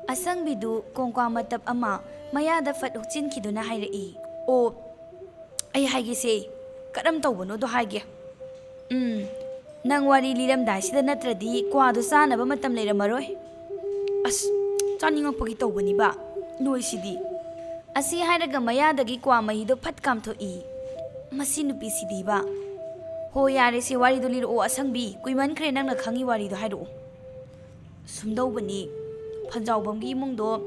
ꯑꯁꯪꯕꯤꯗꯨ ꯀꯣꯡꯀ꯭ꯋꯥ ꯃꯇꯞ ꯑꯃ ꯃꯌꯥꯗ ꯐꯠ ꯍꯨꯛꯆꯤꯟꯈꯤꯗꯨꯅ ꯍꯥꯏꯔꯛꯏ꯫ "ꯑꯣ, ꯑꯩ ꯍꯥꯏꯒꯦꯁꯦ, ꯀꯔꯝ ꯇꯧꯕꯅꯣꯗꯣ ꯍꯥꯏꯒꯦ꯫ ꯎꯝ, ꯅꯪ ꯋꯥꯔꯤ ꯂꯤꯔꯝꯗꯥꯏꯁꯤꯗ ꯅꯠꯇ꯭ꯔꯗꯤ ꯀ꯭ꯋꯥꯗꯣ ꯆꯥꯅꯕ ꯃꯇꯝ ꯂꯩꯔꯝꯃꯔꯣꯏ꯫ ꯑꯁ, ꯆꯥꯅꯤꯡꯉꯛꯄꯒꯤ ꯇꯧꯕꯅꯤꯕ ꯅꯣꯏꯁꯤꯗꯤ꯫" ꯑꯁꯤ ꯍꯥꯏꯔꯒ ꯃꯌꯥꯗꯒꯤ ꯀ꯭ꯋꯥ ꯃꯍꯤꯗꯣ ꯐꯠ ꯀꯥꯝꯊꯣꯛꯏ꯫ "ꯃꯁꯤ ꯅꯨꯄꯤꯁꯤꯗꯤꯕ꯫" "ꯍꯣ, ꯌꯥꯔꯦꯁꯦ, ꯋꯥꯔꯤꯗꯣ ꯂꯤꯔꯛꯑꯣ ꯑꯁꯪꯕꯤ, ꯀꯨꯏꯃꯟꯈ꯭ꯔꯦ ꯅꯪꯅ ꯈꯪꯉꯤ ꯋꯥꯔꯤꯗꯣ ꯍꯥꯏꯔꯛꯑꯣ꯫" ꯁꯨꯝꯗꯧꯕꯅꯤ, ꯐꯟꯖꯥꯎꯕꯝꯒꯤ ꯏꯃꯨꯡꯗꯣ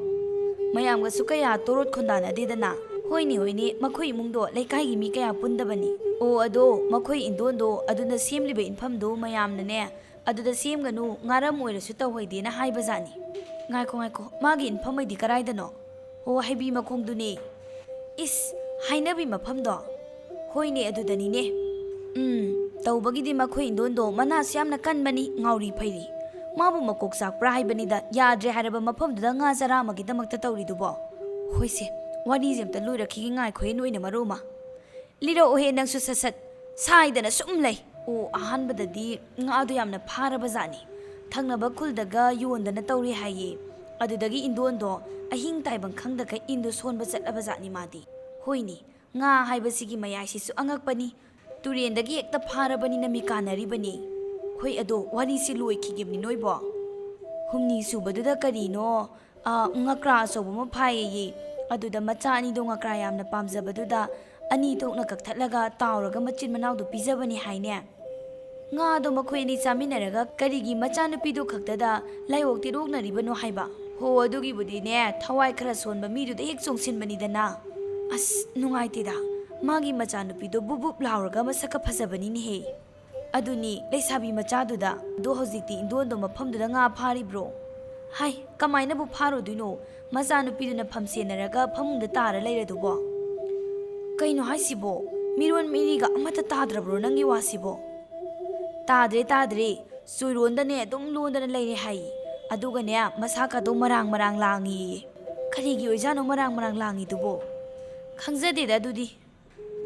ꯃꯌꯥꯝꯒꯁꯨ ꯀꯌꯥ ꯇꯣꯔꯣꯠ ꯈꯨꯟꯗꯥꯅꯗꯦꯗꯅ꯫ ꯍꯣꯏꯅꯦ, ꯍꯣꯏꯅꯦ, ꯃꯈꯣꯏ ꯏꯃꯨꯡꯗꯣ ꯂꯩꯀꯥꯏꯒꯤ ꯃꯤ ꯀꯌꯥ ꯄꯨꯟꯗꯕꯅꯤ꯫ ꯑꯣ, ꯑꯗꯣ ꯃꯈꯣꯏ ꯏꯟꯗꯣꯟꯗꯣ ꯑꯗꯨꯅ ꯁꯦꯝꯂꯤꯕ ꯏꯟꯐꯝꯗꯣ ꯃꯌꯥꯝꯅꯅꯦ, "ꯑꯗꯨꯗ ꯁꯦꯝꯒꯅꯨ, ꯉꯥꯔꯝ ꯑꯣꯏꯔꯁꯨ ꯇꯧꯍꯩꯗꯦꯅ" ꯍꯥꯏꯕꯖꯥꯠꯅꯤ꯫ "ꯉꯥꯏꯈꯣ, ꯉꯥꯏꯈꯣ, ꯃꯥꯒꯤ ꯏꯟꯐꯝ ꯑꯣꯏꯗꯤ ꯀꯔꯥꯏꯗꯅꯣ?" "ꯑꯣ, ꯍꯩꯕꯤ ꯃꯈꯣꯡꯗꯨꯅꯦ꯫" "ꯏꯁ, ꯍꯥꯏꯅꯕꯤ ꯃꯐꯝꯗꯣ?" "ꯍꯣꯏꯅꯦ, ꯑꯗꯨꯗꯅꯤꯅꯦ꯫" "ꯎꯝ, ꯇꯧꯕꯒꯤꯗꯤ ꯃꯈꯣꯏ ꯏꯟꯗꯣꯟꯗꯣ ꯃꯅꯥꯁꯨ ꯌꯥꯝꯅ ꯀꯟꯕꯅꯤ, ꯉꯥꯎꯔꯤ ꯐꯩꯔꯤ꯫ ꯃꯥꯕꯨ ꯃꯀꯣꯛ ꯆꯥꯛꯄ꯭ꯔꯥ ꯍꯥꯏꯕꯅꯤꯗ, ꯌꯥꯗ꯭ꯔꯦ ꯍꯥꯏꯔꯕ ꯃꯐꯝꯗꯨꯗ ꯉꯥ ꯆꯔꯥ ꯑꯃꯒꯤꯗꯃꯛꯇ ꯇꯧꯔꯤꯗꯨꯕꯣ?" "ꯍꯣꯏꯁꯦ, ꯋꯥꯔꯤꯁꯦ ꯑꯝꯇ ꯂꯣꯏꯔꯛꯈꯤꯒꯦ ꯉꯥꯏꯈꯣꯍꯦ, ꯅꯣꯏꯅ ꯃꯔꯣꯜ ꯑꯃ꯫" "ꯂꯤꯔꯛꯑꯣꯍꯦ ꯅꯪꯁꯨ ꯁꯠ ꯁꯠ, ꯁꯥꯏꯗꯅ ꯁꯨꯝ ꯂꯩ꯫" ꯑꯣ, ꯑꯍꯥꯟꯕꯗꯗꯤ ꯉꯥꯗꯣ ꯌꯥꯝꯅ ꯐꯥꯔꯕ ꯖꯥꯠꯅꯤ꯫ ꯊꯪꯅꯕ ꯈꯨꯜꯗꯒ ꯌꯣꯟꯗꯅ ꯇꯧꯔꯤ ꯍꯥꯏꯌꯦ꯫ ꯑꯗꯨꯗꯒꯤ ꯏꯟꯗꯣꯟꯗꯣ ꯑꯍꯤꯡ ꯇꯥꯏꯕꯪ ꯈꯪꯗꯈꯩ ꯏꯟꯗꯣ ꯁꯣꯟꯕ ꯆꯠꯂꯕ ꯖꯥꯠꯅꯤ ꯃꯥꯗꯤ꯫ ꯍꯣꯏꯅꯦ, ꯉꯥ ꯍꯥꯏꯕꯁꯤꯒꯤ ꯃꯌꯥꯏꯁꯤꯁꯨ ꯑꯉꯛꯄꯅꯤ꯫ ꯇꯨꯔꯦꯟꯗꯒꯤ ꯍꯦꯛꯇ ꯐꯥꯔꯕꯅꯤꯅ ꯃꯤ ꯀꯥꯟꯅꯔꯤꯕꯅꯤ꯫ ꯍꯣꯏ, ꯑꯗꯣ ꯋꯥꯔꯤꯁꯤ ꯂꯣꯏꯈꯤꯒꯦꯕꯅꯤ ꯅꯣꯏꯕꯣ꯫ ꯍꯨꯝꯅꯤ ꯁꯨꯕꯗꯨꯗ ꯀꯔꯤꯅꯣ, ꯑ, ꯉꯀ꯭ꯔꯥ ꯑꯆꯧꯕ ꯑꯃ ꯐꯥꯏꯌꯦꯌꯦ꯫ ꯑꯗꯨꯗ ꯃꯆꯥ ꯑꯅꯤꯗꯣ ꯉꯀ꯭ꯔꯥ ꯌꯥꯝꯅ ꯄꯥꯝꯖꯕꯗꯨꯗ ꯑꯅꯤ ꯊꯣꯛꯅ ꯀꯛꯊꯠꯂꯒ ꯇꯥꯎꯔꯒ ꯃꯆꯤꯟ ꯃꯅꯥꯎꯗꯣ ꯄꯤꯖꯕꯅꯤ ꯍꯥꯏꯅꯦ꯫ ꯉꯥꯗꯣ ꯃꯈꯣꯏ ꯑꯅꯤ ꯆꯥꯃꯤꯟꯅꯔꯒ ꯀꯔꯤꯒꯤ ꯃꯆꯥꯅꯨꯄꯤꯗꯨ ꯈꯛꯇꯗ ꯂꯥꯏꯑꯣꯛ ꯇꯤꯔꯣꯛꯅꯔꯤꯕꯅꯣ ꯍꯥꯏꯕ? ꯍꯣ, ꯑꯗꯨꯒꯤꯕꯨꯗꯤꯅꯦ, ꯊꯋꯥꯏ ꯈꯔ ꯁꯣꯟꯕ ꯃꯤꯗꯨꯗ ꯍꯦꯛ ꯆꯣꯡꯁꯤꯟꯕꯅꯤꯗꯅ꯫ ꯑꯁ, ꯅꯨꯡꯉꯥꯏꯇꯦꯗ꯫ ꯃꯥꯒꯤ ꯃꯆꯥꯅꯨꯄꯤꯗꯣ ꯕꯨꯞ ꯕꯨꯞ ꯂꯥꯎꯔꯒ ꯃꯁꯛꯀ ꯐꯖꯕꯅꯤꯅꯦꯍꯦ꯫ ꯑꯗꯨꯅꯤ, ꯂꯩꯁꯥꯕꯤ ꯃꯆꯥꯗꯨꯗ꯫ ꯑꯗꯣ ꯍꯧꯖꯤꯛꯇꯤ ꯏꯟꯗꯣꯟꯗꯣ ꯃꯐꯝꯗꯨꯗ ꯉꯥ ꯐꯥꯔꯤꯕ꯭ꯔꯣ? ꯍꯥꯏ, ꯀꯃꯥꯏꯅꯕꯨ ꯐꯥꯔꯨꯗꯣꯏꯅꯣ? ꯃꯆꯥꯅꯨꯄꯤꯗꯨꯅ ꯐꯝ ꯁꯦꯟꯅꯔꯒ ꯐꯃꯨꯡꯗ ꯇꯥꯔ ꯂꯩꯔꯗꯨꯕꯣ? ꯀꯩꯅꯣ ꯍꯥꯏꯁꯤꯕꯣ? ꯃꯤꯔꯣꯟ ꯃꯤꯔꯤꯒ ꯑꯃꯠꯇ ꯇꯥꯗ꯭ꯔꯕ꯭ꯔꯣ ꯅꯪꯒꯤ ꯋꯥꯁꯤꯕꯣ? ꯇꯥꯗ꯭ꯔꯦ, ꯇꯥꯗ꯭ꯔꯦ꯫ ꯆꯣꯏꯔꯣꯟꯗꯅꯦ ꯑꯗꯨꯝ ꯂꯣꯟꯗꯅ ꯂꯩꯔꯦ ꯍꯥꯏ꯫ ꯑꯗꯨꯒꯅꯦ ꯃꯁꯥꯀꯗꯣ ꯃꯔꯥꯡ ꯃꯔꯥꯡ ꯂꯥꯡꯉꯤꯌꯦ꯫ ꯀꯔꯤꯒꯤ ꯑꯣꯏꯖꯥꯠꯅꯣ ꯃꯔꯥꯡ ꯃꯔꯥꯡ ꯂꯥꯡꯉꯤꯗꯨꯕꯣ? ꯈꯪꯖꯗꯦꯗ ꯑꯗꯨꯗꯤ꯫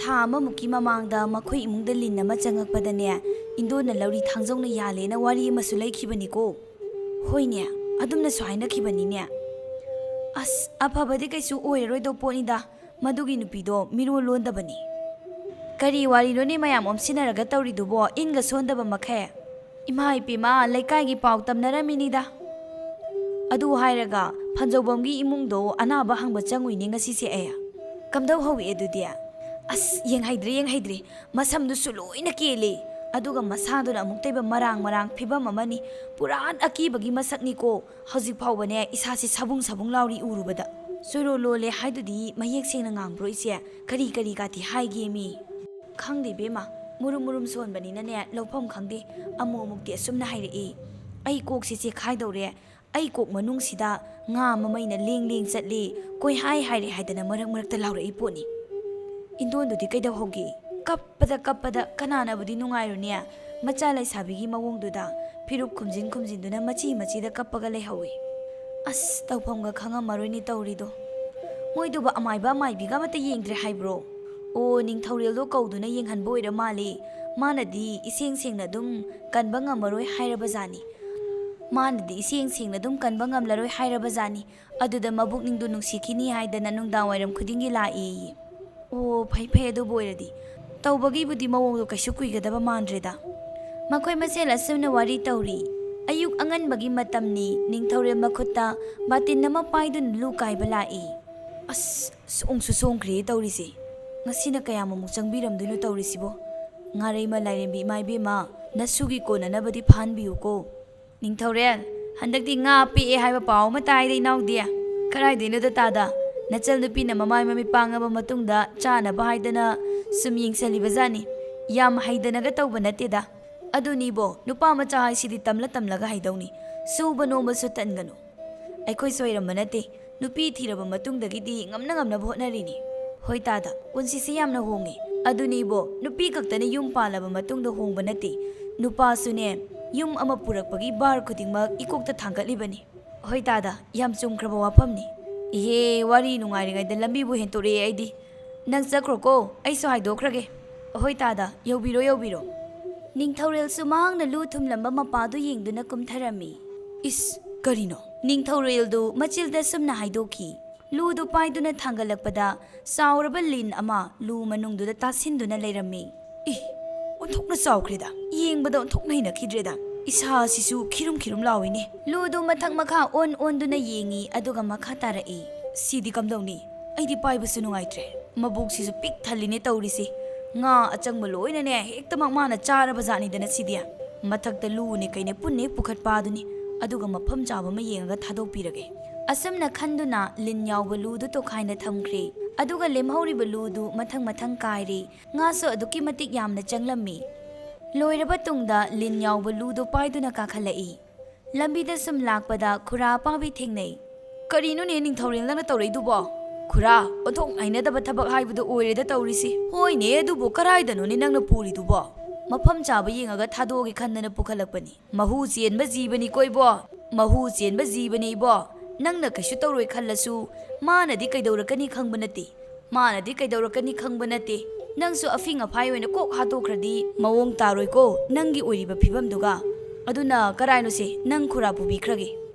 ꯊꯥ ꯑꯃꯃꯨꯛꯀꯤ ꯃꯃꯥꯡꯗ ꯃꯈꯣꯏ ꯏꯃꯨꯡꯗ ꯂꯤꯟ ꯑꯃ ꯆꯪꯉꯛꯄꯗꯅꯦ, ꯏꯟꯗꯣꯟꯅ ꯂꯧꯔꯤ ꯊꯥꯡꯖꯧꯅ ꯌꯥꯜꯂꯦꯅ ꯋꯥꯔꯤ ꯑꯃꯁꯨ ꯂꯩꯈꯤꯕꯅꯤꯀꯣ꯫ ꯍꯣꯏꯅꯦ, ꯑꯗꯨꯝꯅꯁꯨ ꯍꯥꯏꯅꯈꯤꯕꯅꯤꯅꯦ꯫ ꯑꯁ, ꯑꯐꯕꯗꯤ ꯀꯩꯁꯨ ꯑꯣꯏꯔꯔꯣꯏꯗꯧ ꯄꯣꯠꯅꯤꯗ, ꯃꯗꯨꯒꯤ ꯅꯨꯄꯤꯗꯣ ꯃꯤꯔꯣꯜ ꯂꯣꯟꯗꯕꯅꯤ꯫ ꯀꯔꯤ ꯋꯥꯔꯤꯅꯣꯅꯦ ꯃꯌꯥꯝ ꯑꯣꯝꯁꯤꯟꯅꯔꯒ ꯇꯧꯔꯤꯗꯨꯕꯣ, ꯏꯟꯒ ꯁꯣꯟꯗꯕ ꯃꯈꯩ? ꯏꯃꯥ ꯏꯄꯦꯝꯃ, ꯂꯩꯀꯥꯏꯒꯤ ꯄꯥꯎ ꯇꯝꯅꯔꯝꯃꯤꯅꯤꯗ꯫ ꯑꯗꯨ ꯍꯥꯏꯔꯒ ꯐꯟꯖꯧꯕꯝꯒꯤ ꯏꯃꯨꯡꯗꯣ ꯑꯅꯥꯕ ꯍꯪꯕ ꯆꯪꯉꯨꯏꯅꯦ ꯉꯁꯤꯁꯦ ꯑꯩ꯫ ꯀꯝꯗꯧ ꯍꯧꯏ ꯑꯗꯨꯗꯤ? ꯑꯁ, ꯌꯦꯡꯍꯩꯗ꯭ꯔꯦ, ꯌꯦꯡꯍꯩꯗ꯭ꯔꯦ꯫ ꯃꯁꯝꯗꯨꯁꯨ ꯂꯣꯏꯅ ꯀꯦꯜꯂꯦ꯫ ꯑꯗꯨꯒ ꯃꯁꯥꯗꯨꯅ ꯑꯃꯨꯛꯇꯩꯕ ꯃꯔꯥꯡ ꯃꯔꯥꯡ, ꯐꯤꯕꯝ ꯑꯃꯅꯤ꯫ ꯄꯨꯔꯥ ꯑꯀꯤꯕꯒꯤ ꯃꯁꯛꯅꯤꯀꯣ꯫ ꯍꯧꯖꯤꯛ ꯐꯥꯎꯕꯅꯦ ꯏꯁꯥꯁꯦ ꯁꯕꯨꯡ ꯁꯕꯨꯡ ꯂꯥꯎꯔꯤ ꯎꯔꯨꯕꯗ꯫ ꯆꯣꯏꯔꯣ ꯂꯣꯜꯂꯦ ꯍꯥꯏꯗꯨꯗꯤ ꯃꯌꯦꯛ ꯁꯦꯡꯅ ꯉꯥꯡꯕ꯭ꯔꯣ ꯏꯆꯦ? ꯀꯔꯤ ꯀꯔꯤ ꯀꯥꯇꯤ ꯍꯥꯏꯒꯦꯃꯤ? ꯈꯪꯗꯦ ꯏꯕꯦꯝꯃ, ꯃꯨꯔꯨꯝ ꯃꯨꯔꯨꯝ ꯁꯣꯟꯕꯅꯤꯅꯅꯦ ꯂꯧꯐꯝ ꯈꯪꯗꯦ꯫ ꯑꯃꯨꯛ ꯑꯃꯨꯛꯇꯤ ꯑꯁꯨꯝꯅ ꯍꯥꯏꯔꯛꯏ꯫ ꯑꯩ ꯀꯣꯛꯁꯦ ꯆꯦꯛꯈꯥꯏꯗꯧꯔꯦ꯫ ꯑꯩ ꯀꯣꯛ ꯃꯅꯨꯡꯁꯤꯗ ꯉꯥ ꯃꯃꯩꯅ ꯂꯦꯡ ꯂꯦꯡ ꯆꯠꯂꯤ, ꯀꯣꯏꯍꯥꯏ ꯍꯥꯏꯔꯦ ꯍꯥꯏꯗꯅ ꯃꯔꯛ ꯃꯔꯛꯇ ꯂꯥꯎꯔꯛꯏ ꯄꯣꯠꯅꯤ꯫ ꯏꯟꯗꯣꯟꯗꯨꯗꯤ ꯀꯩꯗꯧꯍꯧꯒꯦ? ꯀꯞꯄꯗ ꯀꯞꯄꯗ ꯀꯅꯥꯅꯕꯨꯗꯤ ꯅꯨꯡꯉꯥꯏꯔꯨꯅꯤ? ꯃꯆꯥ ꯂꯩꯁꯥꯕꯤꯒꯤ ꯃꯑꯣꯡꯗꯨꯗ ꯐꯤꯔꯨꯞ ꯈꯨꯝꯖꯤꯟ ꯈꯨꯝꯖꯤꯟꯗꯨꯅ ꯃꯆꯤ ꯃꯆꯤꯗ ꯀꯞꯄꯒ ꯂꯩꯍꯧꯏ꯫ ꯑꯁ, ꯇꯧꯐꯝꯒ ꯈꯪꯉꯝꯃꯔꯣꯏꯅꯦ ꯇꯧꯔꯤꯗꯣ꯫ ꯃꯣꯏꯗꯨꯕꯨ ꯑꯃꯥꯏꯕ ꯑꯃꯥꯏꯕꯤꯒ ꯑꯃꯠꯇ ꯌꯦꯡꯗ꯭ꯔꯦ ꯍꯥꯏꯕ꯭ꯔꯣ? ꯑꯣ, ꯅꯤꯡꯊꯧꯔꯦꯜꯗꯣ ꯀꯧꯗꯨꯅ ꯌꯦꯡꯍꯟꯕ ꯑꯣꯏꯔ ꯃꯥꯜꯂꯦ꯫ ꯃꯥꯅꯗꯤ ꯏꯁꯦꯡ ꯁꯦꯡꯅ ꯑꯗꯨꯝ ꯀꯟꯕ ꯉꯝꯃꯔꯣꯏ ꯍꯥꯏꯔꯕ ꯖꯥꯠꯅꯤ꯫ ꯃꯥꯅꯗꯤ ꯏꯁꯦꯡ ꯁꯦꯡꯅ ꯑꯗꯨꯝ ꯀꯟꯕ ꯉꯝꯂꯔꯣꯏ ꯍꯥꯏꯔꯕ ꯖꯥꯠꯅꯤ꯫ ꯑꯗꯨꯗ ꯃꯕꯨꯛꯅꯤꯡꯗꯨ ꯅꯨꯡꯁꯤꯈꯤꯅꯤ ꯍꯥꯏꯗꯅ ꯅꯨꯡꯗꯥꯡ ꯋꯥꯏꯔꯝ ꯈꯨꯗꯤꯡꯒꯤ ꯂꯥꯛꯑꯦꯌꯦ꯫ ꯑꯣ, ꯐꯩ ꯐꯩ, ꯑꯗꯨꯕꯨ ꯑꯣꯏꯔꯗꯤ꯫ ꯇꯧꯕꯒꯤꯕꯨꯗꯤ ꯃꯑꯣꯡꯗꯣ ꯀꯩꯁꯨ ꯀꯨꯏꯒꯗꯕ ꯃꯥꯟꯗ꯭ꯔꯦꯗ꯫ ꯃꯈꯣꯏ ꯃꯁꯦꯜ ꯑꯁꯨꯝꯅ ꯋꯥꯔꯤ ꯇꯧꯔꯤ꯫ ꯑꯌꯨꯛ ꯑꯉꯟꯕꯒꯤ ꯃꯇꯝꯅꯤ꯫ ꯅꯤꯡꯊꯧꯔꯦꯜ ꯃꯈꯨꯠꯇ ꯕꯥꯇꯤꯟ ꯑꯃ ꯄꯥꯏꯗꯨꯅ ꯂꯨ ꯀꯥꯏꯕ ꯂꯥꯛꯏ꯫ ꯑꯁ, ꯁꯣꯡꯁꯨ ꯁꯣꯡꯈ꯭ꯔꯦ ꯇꯧꯔꯤꯁꯦ꯫ ꯉꯁꯤꯅ ꯀꯌꯥꯝ ꯑꯃꯨꯛ ꯆꯪꯕꯤꯔꯝꯗꯣꯏꯅꯣ ꯇꯧꯔꯤꯁꯤꯕꯣ? ꯉꯥꯔꯩꯃ ꯂꯥꯏꯔꯦꯝꯕꯤ ꯏꯃꯥ ꯏꯕꯦꯝꯃ, ꯅꯁꯨꯒꯤ ꯀꯣꯟꯅꯅꯕꯗꯤ ꯐꯥꯍꯟꯕꯤꯌꯨꯀꯣ꯫ ꯅꯤꯡꯊꯧꯔꯦꯜ, ꯍꯟꯗꯛꯇꯤ ꯉꯥ ꯄꯦꯛꯑꯦ ꯍꯥꯏꯕ ꯄꯥꯎ ꯑꯃ ꯇꯥꯏꯗ ꯏꯅꯥꯎꯗꯤ꯫ ꯀꯗꯥꯏꯗꯩꯅꯣꯗ ꯇꯥꯗ? ꯅꯆꯜ ꯅꯨꯄꯤꯅ ꯃꯃꯥꯏ ꯃꯃꯤꯠ ꯄꯥꯡꯉꯕ ꯃꯇꯨꯡꯗ ꯆꯥꯅꯕ ꯍꯥꯏꯗꯅ ꯁꯨꯝ ꯌꯦꯡꯁꯜꯂꯤꯕ ꯖꯥꯠꯅꯤ꯫ ꯌꯥꯝ ꯍꯩꯗꯅꯒ ꯇꯧꯕ ꯅꯠꯇꯦꯗ꯫ ꯑꯗꯨꯅꯤꯕꯣ, ꯅꯨꯄꯥ ꯃꯆꯥ ꯍꯥꯏꯁꯤꯗꯤ ꯇꯝꯂ ꯇꯝꯂꯒ ꯍꯩꯗꯧꯅꯤ꯫ ꯁꯨꯕ ꯅꯣꯝꯕꯁꯨ ꯇꯟꯒꯅꯨ꯫ ꯑꯩꯈꯣꯏ ꯁꯣꯏꯔꯝꯕ ꯅꯠꯇꯦ꯫ ꯅꯨꯄꯤ ꯊꯤꯔꯕ ꯃꯇꯨꯡꯗꯒꯤꯗꯤ ꯉꯝꯅ ꯉꯝꯅꯕ ꯍꯣꯠꯅꯔꯤꯅꯤ꯫ ꯍꯣꯏ ꯇꯥꯗ, ꯄꯨꯟꯁꯤꯁꯦ ꯌꯥꯝꯅ ꯍꯣꯡꯉꯦ꯫ ꯑꯗꯨꯅꯤ ꯏꯕꯣ, ꯅꯨꯄꯤ ꯈꯛꯇꯅ ꯌꯨꯝ ꯄꯥꯜꯂꯕ ꯃꯇꯨꯡꯗ ꯍꯣꯡꯕ ꯅꯠꯇꯦ, ꯅꯨꯄꯥꯁꯨꯅꯦ, ꯌꯨꯝ ꯑꯃ ꯄꯨꯔꯛꯄꯒꯤ ꯚꯥꯔ ꯈꯨꯗꯤꯡꯃꯛ ꯏꯀꯣꯛꯇ ꯊꯥꯡꯒꯠꯂꯤꯕꯅꯤ꯫ ꯍꯣꯏ ꯇꯥꯗ, ꯌꯥꯝ ꯆꯨꯝꯈ꯭ꯔꯕ ꯋꯥꯐꯝꯅꯤ꯫ ꯏꯍꯦ, ꯋꯥꯔꯤ ꯅꯨꯡꯉꯥꯏꯔꯤꯉꯩꯗ ꯂꯝꯕꯤꯕꯨ ꯍꯦꯟꯇꯣꯔꯛꯑꯦ ꯑꯩꯗꯤ꯫ ꯅꯪ ꯆꯠꯈ꯭ꯔꯣꯀꯣ, ꯑꯩꯁꯨ ꯍꯥꯏꯗꯣꯛꯈ꯭ꯔꯒꯦ꯫ ꯍꯣꯏ ꯇꯥꯗ, ꯌꯧꯕꯤꯔꯣ, ꯌꯧꯕꯤꯔꯣ꯫ ꯅꯤꯡꯊꯧꯔꯦꯜꯁꯨ ꯃꯍꯥꯛꯅ ꯂꯨ ꯊꯨꯝꯂꯝꯕ ꯃꯄꯥꯗꯨ ꯌꯦꯡꯗꯨꯅ ꯀꯨꯝꯊꯔꯝꯃꯤ꯫ ꯏꯁ, ꯀꯔꯤꯅꯣ? ꯅꯤꯡꯊꯧꯔꯦꯜꯗꯨ ꯃꯆꯤꯜꯗ ꯁꯨꯝꯅ ꯍꯥꯏꯗꯣꯛꯈꯤ꯫ ꯂꯨꯗꯨ ꯄꯥꯏꯗꯨꯅ ꯊꯥꯡꯒꯠꯂꯛꯄꯗ ꯆꯥꯎꯔꯕ ꯂꯤꯟ ꯑꯃ ꯂꯨ ꯃꯅꯨꯡꯗꯨꯗ ꯇꯥꯁꯤꯟꯗꯨꯅ ꯂꯩꯔꯝꯃꯤ꯫ ꯏ, ꯑꯣꯟꯊꯣꯛꯅ ꯆꯥꯎꯈ꯭ꯔꯦꯗ꯫ ꯌꯦꯡꯕꯗ ꯑꯣꯟꯊꯣꯛꯅ ꯍꯩꯅꯈꯤꯗ꯭ꯔꯦꯗ꯫ ꯏꯁꯥꯁꯤꯁꯨ ꯈꯤꯔꯨꯝ ꯈꯤꯔꯨꯝ ꯂꯥꯎꯏꯅꯦ꯫ ꯂꯨꯗꯨ ꯃꯊꯛ ꯃꯈꯥ ꯑꯣꯟ ꯑꯣꯟꯗꯨꯅ ꯌꯦꯡꯉꯤ, ꯑꯗꯨꯒ ꯃꯈꯥ ꯇꯥꯔꯛꯏ꯫ ꯁꯤꯗꯤ ꯀꯝꯗꯧꯅꯤ? ꯑꯩꯗꯤ ꯄꯥꯏꯕꯁꯨ ꯅꯨꯡꯉꯥꯏꯇ꯭ꯔꯦ꯫ ꯃꯕꯨꯛꯁꯤꯁꯨ ꯄꯤꯛ ꯊꯜꯂꯤꯅꯦ ꯇꯧꯔꯤꯁꯦ꯫ ꯉꯥ ꯑꯆꯪꯕ ꯂꯣꯏꯅꯅꯦ ꯍꯦꯛꯇꯃꯛ ꯃꯥꯅ ꯆꯥꯔꯕ ꯖꯥꯠꯅꯤꯗꯅ ꯁꯤꯗꯤ꯫ ꯃꯊꯛꯇ ꯂꯨꯅꯦ ꯀꯩꯅꯦ ꯄꯨꯟꯅ ꯍꯦꯛ ꯄꯨꯈꯠꯄ ꯑꯗꯨꯅꯤ꯫ ꯑꯗꯨꯒ ꯃꯐꯝ ꯆꯥꯕ ꯑꯃ ꯌꯦꯡꯉꯒ ꯊꯥꯗꯣꯛꯄꯤꯔꯒꯦ꯫ ꯑꯁꯨꯝꯅ ꯈꯟꯗꯨꯅ ꯂꯤꯟ ꯌꯥꯎꯕ ꯂꯨꯗꯨ ꯇꯣꯈꯥꯏꯅ ꯊꯝꯈ꯭ꯔꯦ꯫ ꯑꯗꯨꯒ ꯂꯦꯝꯍꯧꯔꯤꯕ ꯂꯨꯗꯨ ꯃꯊꯪ ꯃꯊꯪ ꯀꯥꯏꯔꯦ꯫ ꯉꯥꯁꯨ ꯑꯗꯨꯛꯀꯤ ꯃꯇꯤꯛ ꯌꯥꯝꯅ ꯆꯪꯂꯝꯃꯤ꯫ ꯂꯣꯏꯔꯕ ꯇꯨꯡꯗ ꯂꯤꯟ ꯌꯥꯎꯕ ꯂꯨꯗꯨ ꯄꯥꯏꯗꯨꯅ ꯀꯥꯈꯠꯂꯛꯏ꯫ ꯂꯝꯕꯤꯗ ꯁꯨꯝ ꯂꯥꯛꯄꯗ ꯈꯨꯔꯥ ꯑꯄꯥꯕꯤ ꯊꯦꯡꯅꯩ꯫ ꯀꯔꯤꯅꯣꯅꯦ ꯅꯤꯡꯊꯧꯔꯦꯜ ꯅꯪꯅ ꯇꯧꯔꯛꯏꯗꯨꯕꯣ? ꯈꯨꯔꯥ, ꯑꯣꯟꯊꯣꯛ ꯍꯩꯅꯗꯕ ꯊꯕꯛ ꯍꯥꯏꯕꯗꯨ ꯑꯣꯏꯔꯦꯗ ꯇꯧꯔꯤꯁꯤ꯫ ꯍꯣꯏꯅꯦ, ꯑꯗꯨꯕꯨ ꯀꯔꯥꯏꯗꯅꯣꯅꯦ ꯅꯪꯅ ꯄꯨꯔꯤꯗꯨꯕꯣ? ꯃꯐꯝ ꯆꯥꯕ ꯌꯦꯡꯉꯒ ꯊꯥꯗꯣꯛꯑꯒꯦ ꯈꯟꯗꯅ ꯄꯨꯈꯠꯂꯛꯄꯅꯤ꯫ ꯃꯍꯨ ꯆꯦꯟꯕ ꯖꯤꯕꯅꯤꯀꯣ ꯏꯕꯣ꯫ ꯃꯍꯨ ꯆꯦꯟꯕ ꯖꯤꯕꯅꯤ ꯏꯕꯣ꯫ ꯅꯪꯅ ꯀꯩꯁꯨ ꯇꯧꯔꯣꯏ ꯈꯜꯂꯁꯨ ꯃꯥꯅꯗꯤ ꯀꯩꯗꯧꯔꯛꯀꯅꯤ ꯈꯪꯕ ꯅꯠꯇꯦ꯫ ꯃꯥꯅꯗꯤ ꯀꯩꯗꯧꯔꯛꯀꯅꯤ ꯈꯪꯕ ꯅꯠꯇꯦ꯫ ꯅꯪꯁꯨ ꯑꯐꯤꯡ ꯑꯐꯥꯏ ꯑꯣꯏꯅ ꯀꯣꯛ ꯍꯥꯠꯇꯣꯛꯈ꯭ꯔꯗꯤ ꯃꯑꯣꯡ ꯇꯥꯔꯣꯏꯀꯣ ꯅꯪꯒꯤ ꯑꯣꯏꯔꯤꯕ ꯐꯤꯕꯝꯗꯨꯒ꯫ ꯑꯗꯨꯅ ꯀꯔꯥꯏꯅꯣꯁꯦ ꯅꯪ ꯈꯨꯔꯥ ꯄꯨꯕꯤꯈ꯭ꯔꯒꯦ?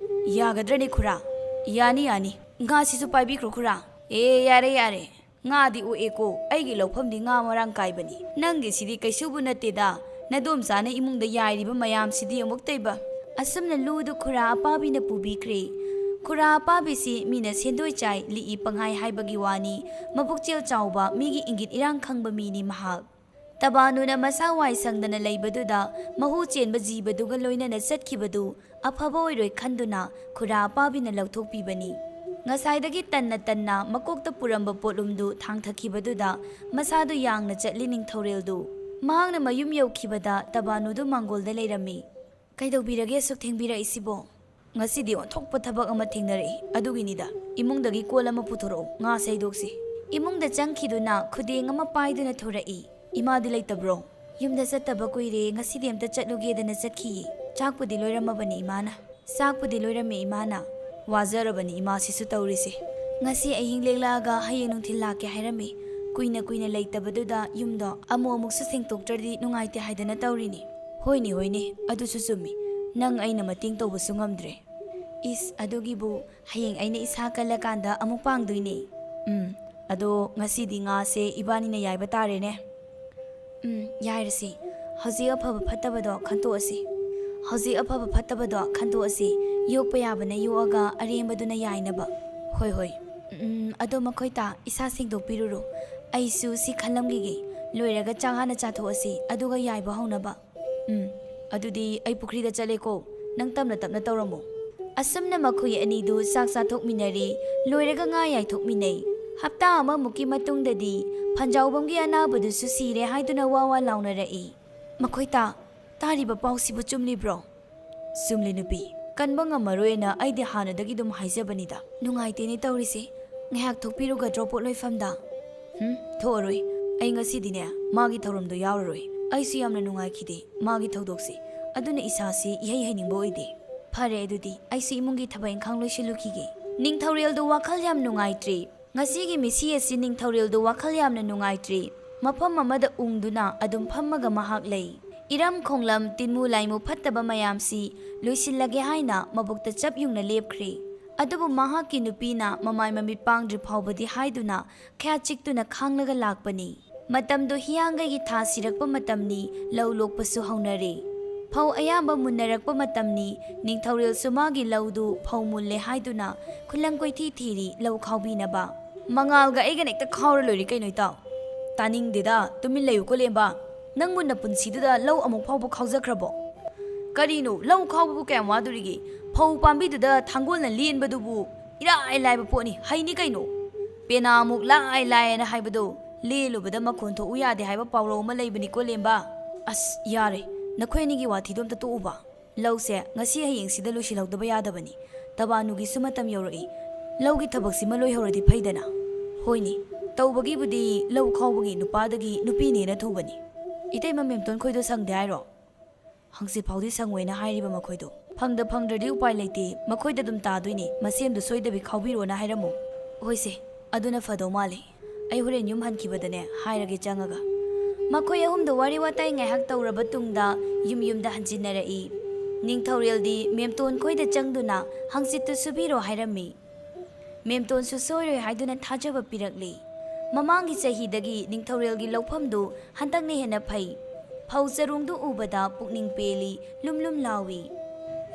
ꯌꯥꯒꯗ꯭ꯔꯅꯦ ꯈꯨꯔꯥ? ꯌꯥꯅꯤ, ꯌꯥꯅꯤ꯫ ꯉꯥꯁꯤꯁꯨ ꯄꯥꯏꯕꯤꯈ꯭ꯔꯣ ꯈꯨꯔꯥ꯫ ꯑꯦ, ꯌꯥꯔꯦ, ꯌꯥꯔꯦ꯫ ꯉꯥꯗꯤ ꯑꯣꯛꯑꯦꯀꯣ, ꯑꯩꯒꯤ ꯂꯧꯐꯝꯗꯤ ꯉꯥ ꯃꯔꯥꯡ ꯀꯥꯏꯕꯅꯤ꯫ ꯅꯪꯒꯤꯁꯤꯗꯤ ꯀꯩꯁꯨꯕꯨ ꯅꯠꯇꯦꯗ, ꯅꯗꯣꯝꯆꯥꯅ ꯏꯃꯨꯡꯗ ꯌꯥꯏꯔꯤꯕ ꯃꯌꯥꯝꯁꯤꯗꯤ ꯑꯃꯨꯛꯇꯩꯕ꯫ ꯑꯁꯨꯝꯅ ꯂꯨꯗꯨ ꯈꯨꯔꯥ ꯑꯄꯥꯕꯤꯅ ꯄꯨꯕꯤꯈ꯭ꯔꯦ꯫ ꯈꯨꯔꯥ ꯑꯄꯥꯕꯤꯁꯤ ꯃꯤꯅ ꯁꯦꯟꯗꯣꯏ ꯆꯥꯏ, ꯂꯤꯛꯏ ꯄꯪꯍꯥꯏ ꯍꯥꯏꯕꯒꯤ ꯋꯥꯅꯤ, ꯃꯕꯨꯛꯆꯦꯜ ꯆꯥꯎꯕ, ꯃꯤꯒꯤ ꯏꯪꯒꯤꯠ ꯏꯔꯥꯡ ꯈꯪꯕ ꯃꯤꯅꯤ ꯃꯍꯥꯛ꯫ ꯇꯕꯥꯅꯨꯅ ꯃꯁꯥ ꯋꯥꯏ ꯁꯪꯗꯅ ꯂꯩꯕꯗꯨꯗ ꯃꯍꯨ ꯆꯦꯟꯕ ꯖꯤꯕꯗꯨꯒ ꯂꯣꯏꯅꯅ ꯆꯠꯈꯤꯕꯗꯨ ꯑꯐꯕ ꯑꯣꯏꯔꯣꯏ ꯈꯟꯗꯨꯅ ꯈꯨꯔꯥ ꯑꯄꯥꯕꯤꯅ ꯂꯧꯊꯣꯛꯄꯤꯕꯅꯤ꯫ ꯉꯁꯥꯏꯗꯒꯤ ꯇꯟꯅ ꯇꯟꯅ ꯃꯀꯣꯛꯇ ꯄꯨꯔꯝꯕ ꯄꯣꯠꯂꯨꯝꯗꯨ ꯊꯥꯡꯊꯈꯤꯕꯗꯨꯗ ꯃꯁꯥꯗꯨ ꯌꯥꯡꯅ ꯆꯠꯂꯤ ꯅꯤꯡꯊꯧꯔꯦꯜꯗꯨ꯫ ꯃꯍꯥꯛꯅ ꯃꯌꯨꯝ ꯌꯧꯈꯤꯕꯗ ꯇꯕꯥꯅꯨꯗꯨ ꯃꯥꯡꯒꯣꯜꯗ ꯂꯩꯔꯝꯃꯤ꯫ "ꯀꯩꯗꯧꯕꯤꯔꯒꯦ ꯑꯁꯨꯛ ꯊꯦꯡꯕꯤꯔꯛꯏꯁꯤꯕꯣ?" ꯉꯁꯤꯗꯤ ꯑꯣꯟꯊꯣꯛꯄ ꯊꯕꯛ ꯑꯃ ꯊꯦꯡꯅꯔꯛꯏ, ꯑꯗꯨꯒꯤꯅꯤꯗ꯫ ꯏꯃꯨꯡꯗꯒꯤ ꯀꯣꯜ ꯑꯃ ꯄꯨꯊꯣꯔꯛꯎ, ꯉꯥ ꯁꯩꯗꯣꯛꯁꯤ꯫ ꯏꯃꯨꯡꯗ ꯆꯪꯈꯤꯗꯨꯅ ꯈꯨꯗꯦꯡ ꯑꯃ ꯄꯥꯏꯗꯨꯅ ꯊꯣꯔꯛꯏ꯫ ꯏꯃꯥꯗꯤ ꯂꯩꯇꯕ꯭ꯔꯣ? ꯌꯨꯝꯗ ꯆꯠꯇꯕ ꯀꯨꯏꯔꯦ, ꯉꯁꯤꯗꯤ ꯑꯝꯇ ꯆꯠꯂꯨꯒꯦꯗꯅ ꯆꯠꯈꯤꯌꯦ꯫ ꯆꯥꯛꯄꯨꯗꯤ ꯂꯣꯏꯔꯝꯃꯕꯅꯤ ꯏꯃꯥꯅ꯫ ꯆꯥꯛꯄꯨꯗꯤ ꯂꯣꯏꯔꯝꯃꯦ ꯏꯃꯥꯅ꯫ ꯋꯥꯖꯔꯕꯅꯤ ꯏꯃꯥꯁꯤꯁꯨ ꯇꯧꯔꯤꯁꯦ꯫ ꯉꯁꯤ ꯑꯍꯤꯡ ꯂꯦꯛꯂꯛꯑꯒ ꯍꯌꯦꯡ ꯅꯨꯡꯊꯤꯜ ꯂꯥꯛꯀꯦ ꯍꯥꯏꯔꯝꯃꯤ꯫ ꯀꯨꯏꯅ ꯀꯨꯏꯅ ꯂꯩꯇꯕꯗꯨꯗ ꯌꯨꯝꯗꯣ ꯑꯃꯨꯛ ꯑꯃꯨꯛꯁꯨ ꯁꯦꯡꯇꯣꯛꯇ꯭ꯔꯗꯤ ꯅꯨꯡꯉꯥꯏꯇꯦ ꯍꯥꯏꯗꯅ ꯇꯧꯔꯤꯅꯤ꯫ ꯍꯣꯏꯅꯦ, ꯍꯣꯏꯅꯦ, ꯑꯗꯨꯁꯨ ꯆꯨꯝꯃꯤ꯫ ꯅꯪ ꯑꯩꯅ ꯃꯇꯦꯡ ꯇꯧꯕꯁꯨ ꯉꯝꯗ꯭ꯔꯦ꯫ ꯏꯁ, ꯑꯗꯨꯒꯤꯕꯨ ꯍꯌꯦꯡ ꯑꯩꯅ ꯏꯁꯥ ꯀꯜꯂꯀꯥꯟꯗ ꯑꯃꯨꯛ ꯄꯥꯡꯗꯣꯏꯅꯦ꯫ ꯎꯝ, ꯑꯗꯣ ꯉꯁꯤꯗꯤ ꯉꯥꯁꯦ ꯏꯕꯥꯅꯤꯅ ꯌꯥꯏꯕ ꯇꯥꯔꯦꯅꯦ꯫ ꯎꯝ, ꯌꯥꯏꯔꯁꯤ꯫ ꯍꯧꯖꯤꯛ ꯑꯐꯕ ꯐꯠꯇꯕꯗꯣ ꯈꯟꯇꯣꯛꯑꯁꯤ꯫ ꯍꯧꯖꯤꯛ ꯑꯐꯕ ꯐꯠꯇꯕꯗꯣ ꯈꯟꯇꯣꯛꯑꯁꯤ꯫ ꯌꯣꯛꯄ ꯌꯥꯕꯅ ꯌꯣꯛꯑꯒ ꯑꯔꯦꯝꯕꯗꯨꯅ ꯌꯥꯏꯅꯕ꯫ ꯍꯣꯏ, ꯍꯣꯏ꯫ ꯎꯝ, ꯑꯗꯣ ꯃꯈꯣꯏ ꯇꯥ, ꯏꯁꯥ ꯁꯦꯡꯗꯣꯛꯄꯤꯔꯨꯔꯣ꯫ ꯑꯩꯁꯨ ꯁꯤ ꯈꯜꯂꯝꯈꯤꯒꯦ꯫ ꯂꯣꯏꯔꯒ ꯆꯥꯛ ꯍꯥꯟꯅ ꯆꯥꯊꯣꯛꯑꯁꯤ, ꯑꯗꯨꯒ ꯌꯥꯏꯕ ꯍꯧꯅꯕ꯫ ꯎꯝ, ꯑꯗꯨꯗꯤ ꯑꯩ ꯄꯨꯈ꯭ꯔꯤꯗ ꯆꯠꯂꯦꯀꯣ꯫ ꯅꯪ ꯇꯞꯅ ꯇꯞꯅ ꯇꯧꯔꯝꯃꯣ꯫ ꯑꯁꯨꯝꯅ ꯃꯈꯣꯏ ꯑꯅꯤꯗꯨ ꯆꯥꯛ ꯆꯥꯊꯣꯛꯃꯤꯟꯅꯔꯦ꯫ ꯂꯣꯏꯔꯒ ꯉꯥ ꯌꯥꯏꯊꯣꯛꯃꯤꯟꯅꯩ꯫ ꯍꯞꯇꯥ ꯑꯃꯃꯨꯛꯀꯤ ꯃꯇꯨꯡꯗꯗꯤ ꯐꯟꯖꯥꯎꯕꯝꯒꯤ ꯑꯅꯥꯕꯗꯨꯁꯨ ꯁꯤꯔꯦ ꯍꯥꯏꯗꯨꯅ ꯋꯥ ꯋꯥ ꯂꯥꯎꯅꯔꯛꯏ꯫ ꯃꯈꯣꯏ ꯇꯥ, ꯇꯥꯔꯤꯕ ꯄꯥꯎꯁꯤꯕꯨ ꯆꯨꯝꯂꯤꯕ꯭ꯔꯣ? ꯆꯨꯝꯂꯤ ꯅꯨꯄꯤ, ꯀꯟꯕ ꯉꯝꯃꯔꯣꯏꯅ ꯑꯩꯗꯤ ꯍꯥꯟꯅꯗꯒꯤ ꯑꯗꯨꯝ ꯍꯥꯏꯖꯕꯅꯤꯗ꯫ ꯅꯨꯡꯉꯥꯏꯇꯦꯅꯦ ꯇꯧꯔꯤꯁꯦ꯫ ꯉꯥꯏꯍꯥꯛ ꯊꯣꯛꯄꯤꯔꯨꯒꯗ꯭ꯔꯣ ꯄꯣꯠꯂꯣꯏꯐꯝꯗ? ꯍꯨꯝ, ꯊꯣꯛꯑꯔꯣꯏ꯫ ꯑꯩ ꯉꯁꯤꯗꯤꯅꯦ ꯃꯥꯒꯤ ꯊꯧꯔꯝꯗꯣ ꯌꯥꯎꯔꯔꯣꯏ꯫ ꯑꯩꯁꯨ ꯌꯥꯝꯅ ꯅꯨꯡꯉꯥꯏꯈꯤꯗꯦ ꯃꯥꯒꯤ ꯊꯧꯗꯣꯛꯁꯦ꯫ ꯑꯗꯨꯅ ꯏꯁꯥꯁꯤ ꯏꯍꯩ ꯍꯩꯅꯤꯡꯕ ꯑꯣꯏꯗꯦ꯫ ꯐꯔꯦ ꯑꯗꯨꯗꯤ, ꯑꯩꯁꯨ ꯏꯃꯨꯡꯒꯤ ꯊꯕꯛ ꯏꯪꯈꯥꯡ ꯂꯣꯏꯁꯤꯜꯂꯨꯈꯤꯒꯦ꯫ ꯅꯤꯡꯊꯧꯔꯦꯜꯗꯨ ꯋꯥꯈꯜ ꯌꯥꯝ ꯅꯨꯡꯉꯥꯏꯇ꯭ꯔꯤ꯫ ꯉꯁꯤꯒꯤ ꯃꯤꯁꯤ ꯑꯁꯤ ꯅꯤꯡꯊꯧꯔꯦꯜꯗꯨ ꯋꯥꯈꯜ ꯌꯥꯝꯅ ꯅꯨꯡꯉꯥꯏꯇ꯭ꯔꯤ꯫ ꯃꯐꯝ ꯑꯃꯗ ꯎꯪꯗꯨꯅ ꯑꯗꯨꯝ ꯐꯝꯃꯒ ꯃꯍꯥꯛ ꯂꯩ꯫ ꯏꯔꯝ ꯈꯣꯡꯂꯝ ꯇꯤꯟꯃꯨ ꯂꯥꯏꯃꯨ ꯐꯠꯇꯕ ꯃꯌꯥꯝꯁꯤ ꯂꯣꯏꯁꯤꯜꯂꯒꯦ ꯍꯥꯏꯅ ꯃꯕꯨꯛꯇ ꯆꯞ ꯌꯨꯡꯅ ꯂꯦꯞꯈ꯭ꯔꯦ꯫ ꯑꯗꯨꯕꯨ ꯃꯍꯥꯛꯀꯤ ꯅꯨꯄꯤꯅ ꯃꯃꯥꯏ ꯃꯃꯤꯠ ꯄꯥꯡꯗ꯭ꯔꯤ ꯐꯥꯎꯕꯗꯤ ꯍꯥꯏꯗꯨꯅ ꯈꯌꯥ ꯆꯤꯛꯇꯨꯅ ꯈꯥꯡꯂꯒ ꯂꯥꯛꯄꯅꯤ꯫ ꯃꯇꯝꯗꯨ ꯍꯤꯌꯥꯡꯒꯩꯒꯤ ꯊꯥ ꯁꯤꯔꯛꯄ ꯃꯇꯝꯅꯤ, ꯂꯧ ꯂꯣꯛꯄꯁꯨ ꯍꯧꯅꯔꯦ꯫ ꯐꯧ ꯑꯌꯥꯝꯕ ꯃꯨꯟꯅꯔꯛꯄ ꯃꯇꯝꯅꯤ, ꯅꯤꯡꯊꯧꯔꯦꯜꯁꯨ ꯃꯥꯒꯤ ꯂꯧꯗꯨ ꯐꯧ ꯃꯨꯜꯂꯦ ꯍꯥꯏꯗꯨꯅ ꯈꯨꯂꯪ ꯀꯣꯏꯊꯤ ꯊꯤꯔꯤ ꯂꯧ ꯈꯥꯎꯕꯤꯅꯕ꯫ ꯃꯉꯥꯜꯒ ꯑꯩꯒꯅ ꯍꯦꯛꯇ ꯈꯥꯎꯔ ꯂꯣꯏꯔꯦ ꯀꯩꯅꯣ ꯏꯇꯥꯎ꯫ ꯇꯥꯅꯤꯡꯗꯦꯗ, ꯇꯨꯃꯤꯟ ꯂꯩꯌꯨꯀꯣ ꯂꯦꯝꯕ꯫ ꯅꯪꯕꯨ ꯅꯄꯨꯟꯁꯤꯗꯨꯗ ꯂꯧ ꯑꯃꯨꯛ ꯐꯥꯎꯕ ꯈꯥꯎꯖꯈ꯭ꯔꯕꯣ? ꯀꯔꯤꯅꯣ, ꯂꯧ ꯈꯥꯎꯕꯕꯨ ꯀꯌꯥꯝ ꯋꯥꯗꯣꯔꯤꯒꯦ? ꯐꯧ ꯄꯥꯝꯕꯤꯗꯨꯗ ꯊꯥꯡꯒꯣꯜꯅ ꯂꯦꯟꯕꯗꯨꯕꯨ ꯏꯔꯥꯏ ꯂꯥꯏꯕ ꯄꯣꯠꯅꯤ, ꯍꯩꯅꯤ ꯀꯩꯅꯣ꯫ ꯄꯦꯅꯥꯃꯨꯛ ꯂꯥꯏ ꯂꯥꯏꯑꯅ ꯍꯥꯏꯕꯗꯣ, ꯂꯦꯜꯂꯨꯕꯗ ꯃꯈꯣꯟ ꯊꯣꯛꯎ ꯌꯥꯗꯦ ꯍꯥꯏꯕ ꯄꯥꯎꯔꯧ ꯑꯃ ꯂꯩꯕꯅꯤꯀꯣ ꯂꯦꯝꯕ꯫ ꯑꯁ, ꯌꯥꯔꯦ, ꯅꯈꯣꯏ ꯑꯅꯤꯒꯤ ꯋꯥꯊꯤꯗꯣ ꯑꯝꯇ ꯇꯣꯛꯎꯕ꯫ ꯂꯧꯁꯦ ꯉꯁꯤ ꯍꯌꯦꯡꯁꯤꯗ ꯂꯣꯏꯁꯤꯜꯍꯧꯗꯕ ꯌꯥꯗꯕꯅꯤ꯫ ꯇꯕꯥꯅꯨꯒꯤꯁꯨ ꯃꯇꯝ ꯌꯧꯔꯛꯏ꯫ ꯂꯧꯒꯤ ꯊꯕꯛꯁꯤꯃ ꯂꯣꯏꯍꯧꯔꯗꯤ ꯐꯩꯗꯅ꯫ ꯍꯣꯏꯅꯦ, ꯇꯧꯕꯒꯤꯕꯨꯗꯤ ꯂꯧ ꯈꯥꯎꯕꯒꯤ ꯅꯨꯄꯥꯗꯒꯤ ꯅꯨꯄꯤꯅ ꯍꯦꯟꯅ ꯊꯨꯕꯅꯤ꯫ ꯏꯇꯩꯃ, ꯃꯦꯝꯇꯣꯟ ꯈꯣꯏꯗꯣ ꯁꯪꯗꯦ ꯍꯥꯏꯔꯣ? ꯍꯪꯆꯤꯠ ꯐꯥꯎꯗꯤ ꯁꯪꯉꯣꯏꯅ ꯍꯥꯏꯔꯤꯕ ꯃꯈꯣꯏꯗꯣ꯫ ꯐꯪꯗ ꯐꯪꯗ꯭ꯔꯗꯤ ꯎꯄꯥꯏ ꯂꯩꯇꯦ, ꯃꯈꯣꯏꯗ ꯑꯗꯨꯝ ꯇꯥꯗꯣꯏꯅꯤ꯫ ꯃꯁꯦꯝꯗꯣ ꯁꯣꯏꯗꯕꯤ ꯈꯥꯎꯕꯤꯔꯣꯅ ꯍꯥꯏꯔꯝꯃꯨ꯫ ꯍꯣꯏꯁꯦ, ꯑꯗꯨꯅ ꯐꯗꯧ ꯃꯥꯜꯂꯦ꯫ ꯑꯩ ꯍꯣꯔꯦꯟ ꯌꯨꯝ ꯍꯟꯈꯤꯕꯗꯅꯦ ꯍꯥꯏꯔꯒꯦ ꯆꯪꯉꯒ꯫ ꯃꯈꯣꯏ ꯑꯍꯨꯝꯗꯣ ꯋꯥꯔꯤ ꯋꯥꯇꯥꯏ ꯉꯥꯏꯍꯥꯛ ꯇꯧꯔꯕ ꯇꯨꯡꯗ ꯌꯨꯝ ꯌꯨꯝꯗ ꯍꯟꯖꯤꯟꯅꯔꯛꯏ꯫ ꯅꯤꯡꯊꯧꯔꯦꯜꯗꯤ ꯃꯦꯝꯇꯣꯟ ꯈꯣꯏꯗ ꯆꯪꯗꯨꯅ ꯍꯪꯆꯤꯠꯇꯨ ꯁꯨꯕꯤꯔꯣ ꯍꯥꯏꯔꯝꯃꯤ꯫ ꯃꯦꯝꯇꯣꯟꯁꯨ ꯁꯣꯏꯔꯣꯏ ꯍꯥꯏꯗꯨꯅ ꯊꯥꯖꯕ ꯄꯤꯔꯛꯂꯤ꯫ ꯃꯃꯥꯡꯒꯤ ꯆꯍꯤꯗꯒꯤ ꯅꯤꯡꯊꯧꯔꯦꯜꯒꯤ ꯂꯧꯐꯝꯗꯨ ꯍꯟꯗꯛꯅ ꯍꯦꯟꯅ ꯐꯩ꯫ ꯐꯧ ꯆꯔꯣꯡꯗꯨ ꯎꯕꯗ ꯄꯨꯛꯅꯤꯡ ꯄꯦꯜꯂꯤ, ꯂꯨꯝ ꯂꯨꯝ ꯂꯥꯎꯏ꯫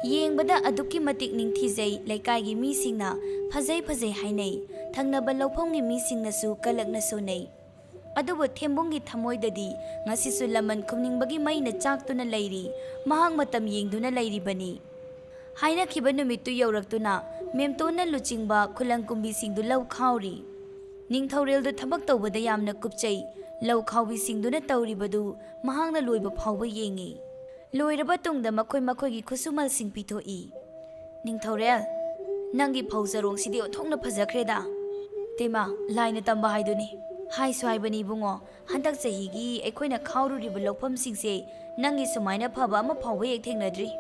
ꯌꯦꯡꯕꯗ ꯑꯗꯨꯛꯀꯤ ꯃꯇꯤꯛ ꯅꯤꯡꯊꯤꯖꯩ, ꯂꯩꯀꯥꯏꯒꯤ ꯃꯤꯁꯤꯡꯅ ꯐꯖꯩ ꯐꯖꯩ ꯍꯥꯏꯅꯩ꯫ ꯊꯪꯅꯕ ꯂꯧꯐꯝꯒꯤ ꯃꯤꯁꯤꯡꯅꯁꯨ ꯀꯂꯛꯅ ꯁꯣꯟꯅꯩ꯫ ꯑꯗꯨꯕꯨ ꯊꯦꯝꯕꯨꯡꯒꯤ ꯊꯃꯣꯏꯗꯗꯤ ꯉꯁꯤꯁꯨ ꯂꯃꯟ ꯈꯨꯝꯅꯤꯡꯕꯒꯤ ꯃꯩꯅ ꯆꯥꯛꯇꯨꯅ ꯂꯩꯔꯤ꯫ ꯃꯍꯥꯛ ꯃꯇꯝ ꯌꯦꯡꯗꯨꯅ ꯂꯩꯔꯤꯕꯅꯤ꯫ ꯍꯥꯏꯅꯈꯤꯕ ꯅꯨꯃꯤꯠꯇꯨ ꯌꯧꯔꯛꯇꯨꯅ ꯃꯦꯝꯇꯣꯟꯅ ꯂꯨꯆꯤꯡꯕ ꯈꯨꯂꯪ ꯀꯨꯝꯕꯤꯁꯤꯡꯗꯨ ꯂꯧ ꯈꯥꯎꯔꯤ꯫ ꯅꯤꯡꯊꯧꯔꯦꯜꯗꯨ ꯊꯕꯛ ꯇꯧꯕꯗ ꯌꯥꯝꯅ ꯀꯨꯞꯆꯩ꯫ ꯂꯧ ꯈꯥꯎꯕꯤꯁꯤꯡꯗꯨꯅ ꯇꯧꯔꯤꯕꯗꯨ ꯃꯍꯥꯛꯅ ꯂꯣꯏꯕ ꯐꯥꯎꯕ ꯌꯦꯡꯉꯤ꯫ ꯂꯣꯏꯔꯕ ꯇꯨꯡꯗ ꯃꯈꯣꯏ ꯃꯈꯣꯏꯒꯤ ꯈꯨꯠꯁꯨꯃꯜꯁꯤꯡ ꯄꯤꯊꯣꯛꯏ꯫ "ꯅꯤꯡꯊꯧꯔꯦꯜ, ꯅꯪꯒꯤ ꯐꯧ ꯆꯔꯣꯡꯁꯤꯗꯤ ꯑꯣꯟꯊꯣꯛꯅ ꯐꯖꯈ꯭ꯔꯦꯗ꯫" "ꯇꯦꯃꯥ, ꯂꯥꯏꯅ ꯇꯝꯕ ꯍꯥꯏꯗꯨꯅꯤ꯫ ꯍꯥꯏꯁꯨ ꯍꯥꯏꯕꯅꯤ ꯏꯕꯨꯡꯉꯣ, ꯍꯟꯗꯛ ꯆꯍꯤꯒꯤ ꯑꯩꯈꯣꯏꯅ ꯈꯥꯎꯔꯨꯔꯤꯕ ꯂꯧꯐꯝꯁꯤꯡꯁꯦ ꯅꯪꯒꯤ ꯁꯨꯃꯥꯏꯅ ꯐꯕ ꯑꯃ ꯐꯥꯎꯕ ꯍꯦꯛ ꯊꯦꯡꯅꯗ꯭ꯔꯤ꯫"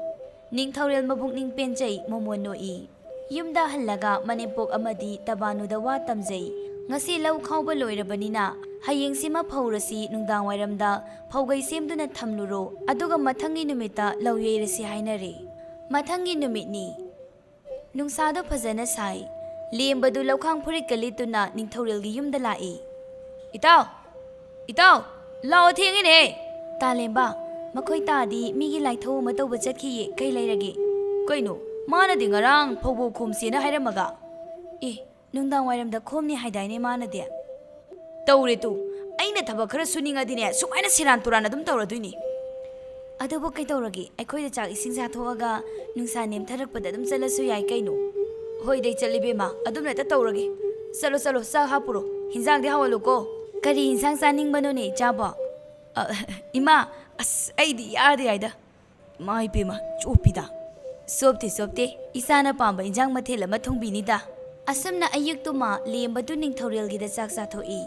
ꯅꯤꯡꯊꯧꯔꯦꯜ ꯃꯕꯨꯛꯅꯤꯡ ꯄꯦꯟꯖꯩ, ꯃꯣꯃꯣꯟ ꯅꯣꯛꯏ꯫ ꯌꯨꯝꯗ ꯍꯜꯂꯒ ꯃꯅꯦꯝꯄꯣꯛ ꯑꯃꯗꯤ ꯇꯕꯥꯅꯨꯗ ꯋꯥ ꯇꯝꯖꯩ꯫ "ꯉꯁꯤ ꯂꯧ ꯈꯥꯎꯕ ꯂꯣꯏꯔꯕꯅꯤꯅ ꯍꯌꯦꯡꯁꯤꯃ ꯐꯧꯔꯁꯤ, ꯅꯨꯡꯗꯥꯡꯋꯥꯏꯔꯝꯗ ꯐꯧꯒꯩ ꯁꯦꯝꯗꯨꯅ ꯊꯝꯂꯨꯔꯣ, ꯑꯗꯨꯒ ꯃꯊꯪꯒꯤ ꯅꯨꯃꯤꯠꯇ ꯂꯧ ꯌꯩꯔꯁꯤ" ꯍꯥꯏꯅꯔꯦ꯫ ꯃꯊꯪꯒꯤ ꯅꯨꯃꯤꯠꯅꯤ꯫ ꯅꯨꯡꯁꯥꯗꯣ ꯐꯖꯅ ꯁꯥꯏ꯫ ꯂꯦꯝꯕꯗꯨ ꯂꯧꯈꯥꯡ ꯐꯨꯔꯤꯠꯀ ꯂꯤꯠꯇꯨꯅ ꯅꯤꯡꯊꯧꯔꯦꯜꯒꯤ ꯌꯨꯝꯗ ꯂꯥꯛꯏ꯫ "ꯏꯇꯥꯎ! ꯏꯇꯥꯎ! ꯂꯥꯛꯑꯣ, ꯊꯦꯡꯉꯤꯅꯦ!" "ꯇꯥꯂꯦꯝꯕ, ꯃꯈꯣꯏ ꯇꯥꯗꯤ ꯃꯤꯒꯤ ꯂꯥꯏꯊꯧ ꯑꯃ ꯇꯧꯕ ꯆꯠꯈꯤꯌꯦ, ꯀꯩ ꯂꯩꯔꯒꯦ?" "ꯀꯩꯅꯣ? ꯃꯥꯅꯗꯤ ꯉꯔꯥꯡ ꯐꯧꯕꯣꯛ ꯈꯣꯝꯁꯦꯅ ꯍꯥꯏꯔꯝꯃꯒ?" "ꯑꯦ, ꯅꯨꯡꯗꯥꯡ ꯋꯥꯏꯔꯝꯗ ꯈꯣꯝꯅꯤ ꯍꯥꯏꯗꯥꯏꯅꯦ ꯃꯥꯅꯗꯤ?" "ꯇꯧꯔꯦ ꯇꯨ, ꯑꯩꯅ ꯊꯕꯛ ꯈꯔ ꯁꯨꯅꯤꯡꯉꯗꯤꯅꯦ ꯁꯨꯃꯥꯏꯅ ꯁꯦꯔꯥꯟ ꯇꯨꯔꯥꯟ ꯑꯗꯨꯝ ꯇꯧꯔꯗꯣꯏꯅꯤ꯫" "ꯑꯗꯨꯕꯨ ꯀꯩꯗꯧꯔꯒꯦ, ꯑꯩꯈꯣꯏꯗ ꯆꯥꯛ ꯏꯁꯤꯡ ꯆꯥꯊꯣꯛꯑꯒ ꯅꯨꯡꯁꯥ ꯅꯦꯝꯊꯔꯛꯄꯗ ꯑꯗꯨꯝ ꯆꯠꯂꯁꯨ ꯌꯥꯏ ꯀꯩꯅꯣ?" "ꯍꯣꯏꯗ ꯏꯆꯜ ꯏꯕꯦꯝꯃ, ꯑꯗꯨꯝꯅ ꯍꯦꯛꯇ ꯇꯧꯔꯒꯦ꯫ ꯆꯠꯂꯣ ꯆꯠꯂꯣ, ꯆꯥꯛ ꯍꯥꯞꯄꯨꯔꯣ, ꯍꯤꯟꯖꯥꯡꯗꯤ ꯍꯥꯎꯍꯜꯂꯨꯀꯣ꯫" "ꯀꯔꯤ ꯍꯤꯟꯖꯥꯡ ꯆꯥꯅꯤꯡꯕꯅꯣꯅꯦ ꯏꯆꯥꯕꯣ?" "ꯑ, ꯏꯃꯥ, ꯑꯁ ꯑꯩꯗꯤ ꯏꯌꯥꯗ ꯌꯥꯏꯗ꯫ ꯏꯃꯥ ꯏꯕꯦꯝꯃ, ꯆꯣꯞꯄꯤꯗ꯫ ꯆꯣꯞꯇꯦ, ꯆꯣꯞꯇꯦ꯫ ꯏꯆꯥꯅ ꯄꯥꯝꯕ ꯏꯟꯖꯥꯡ ꯃꯊꯦꯜ ꯑꯃ ꯊꯣꯡꯕꯤꯅꯤꯗ꯫ ꯑꯁꯨꯝꯅ ꯑꯌꯨꯛꯇꯨꯃ ꯂꯦꯝꯕꯗꯨ ꯅꯤꯡꯊꯧꯔꯦꯜꯒꯤꯗ ꯆꯥꯛ ꯆꯥꯊꯣꯛꯏ꯫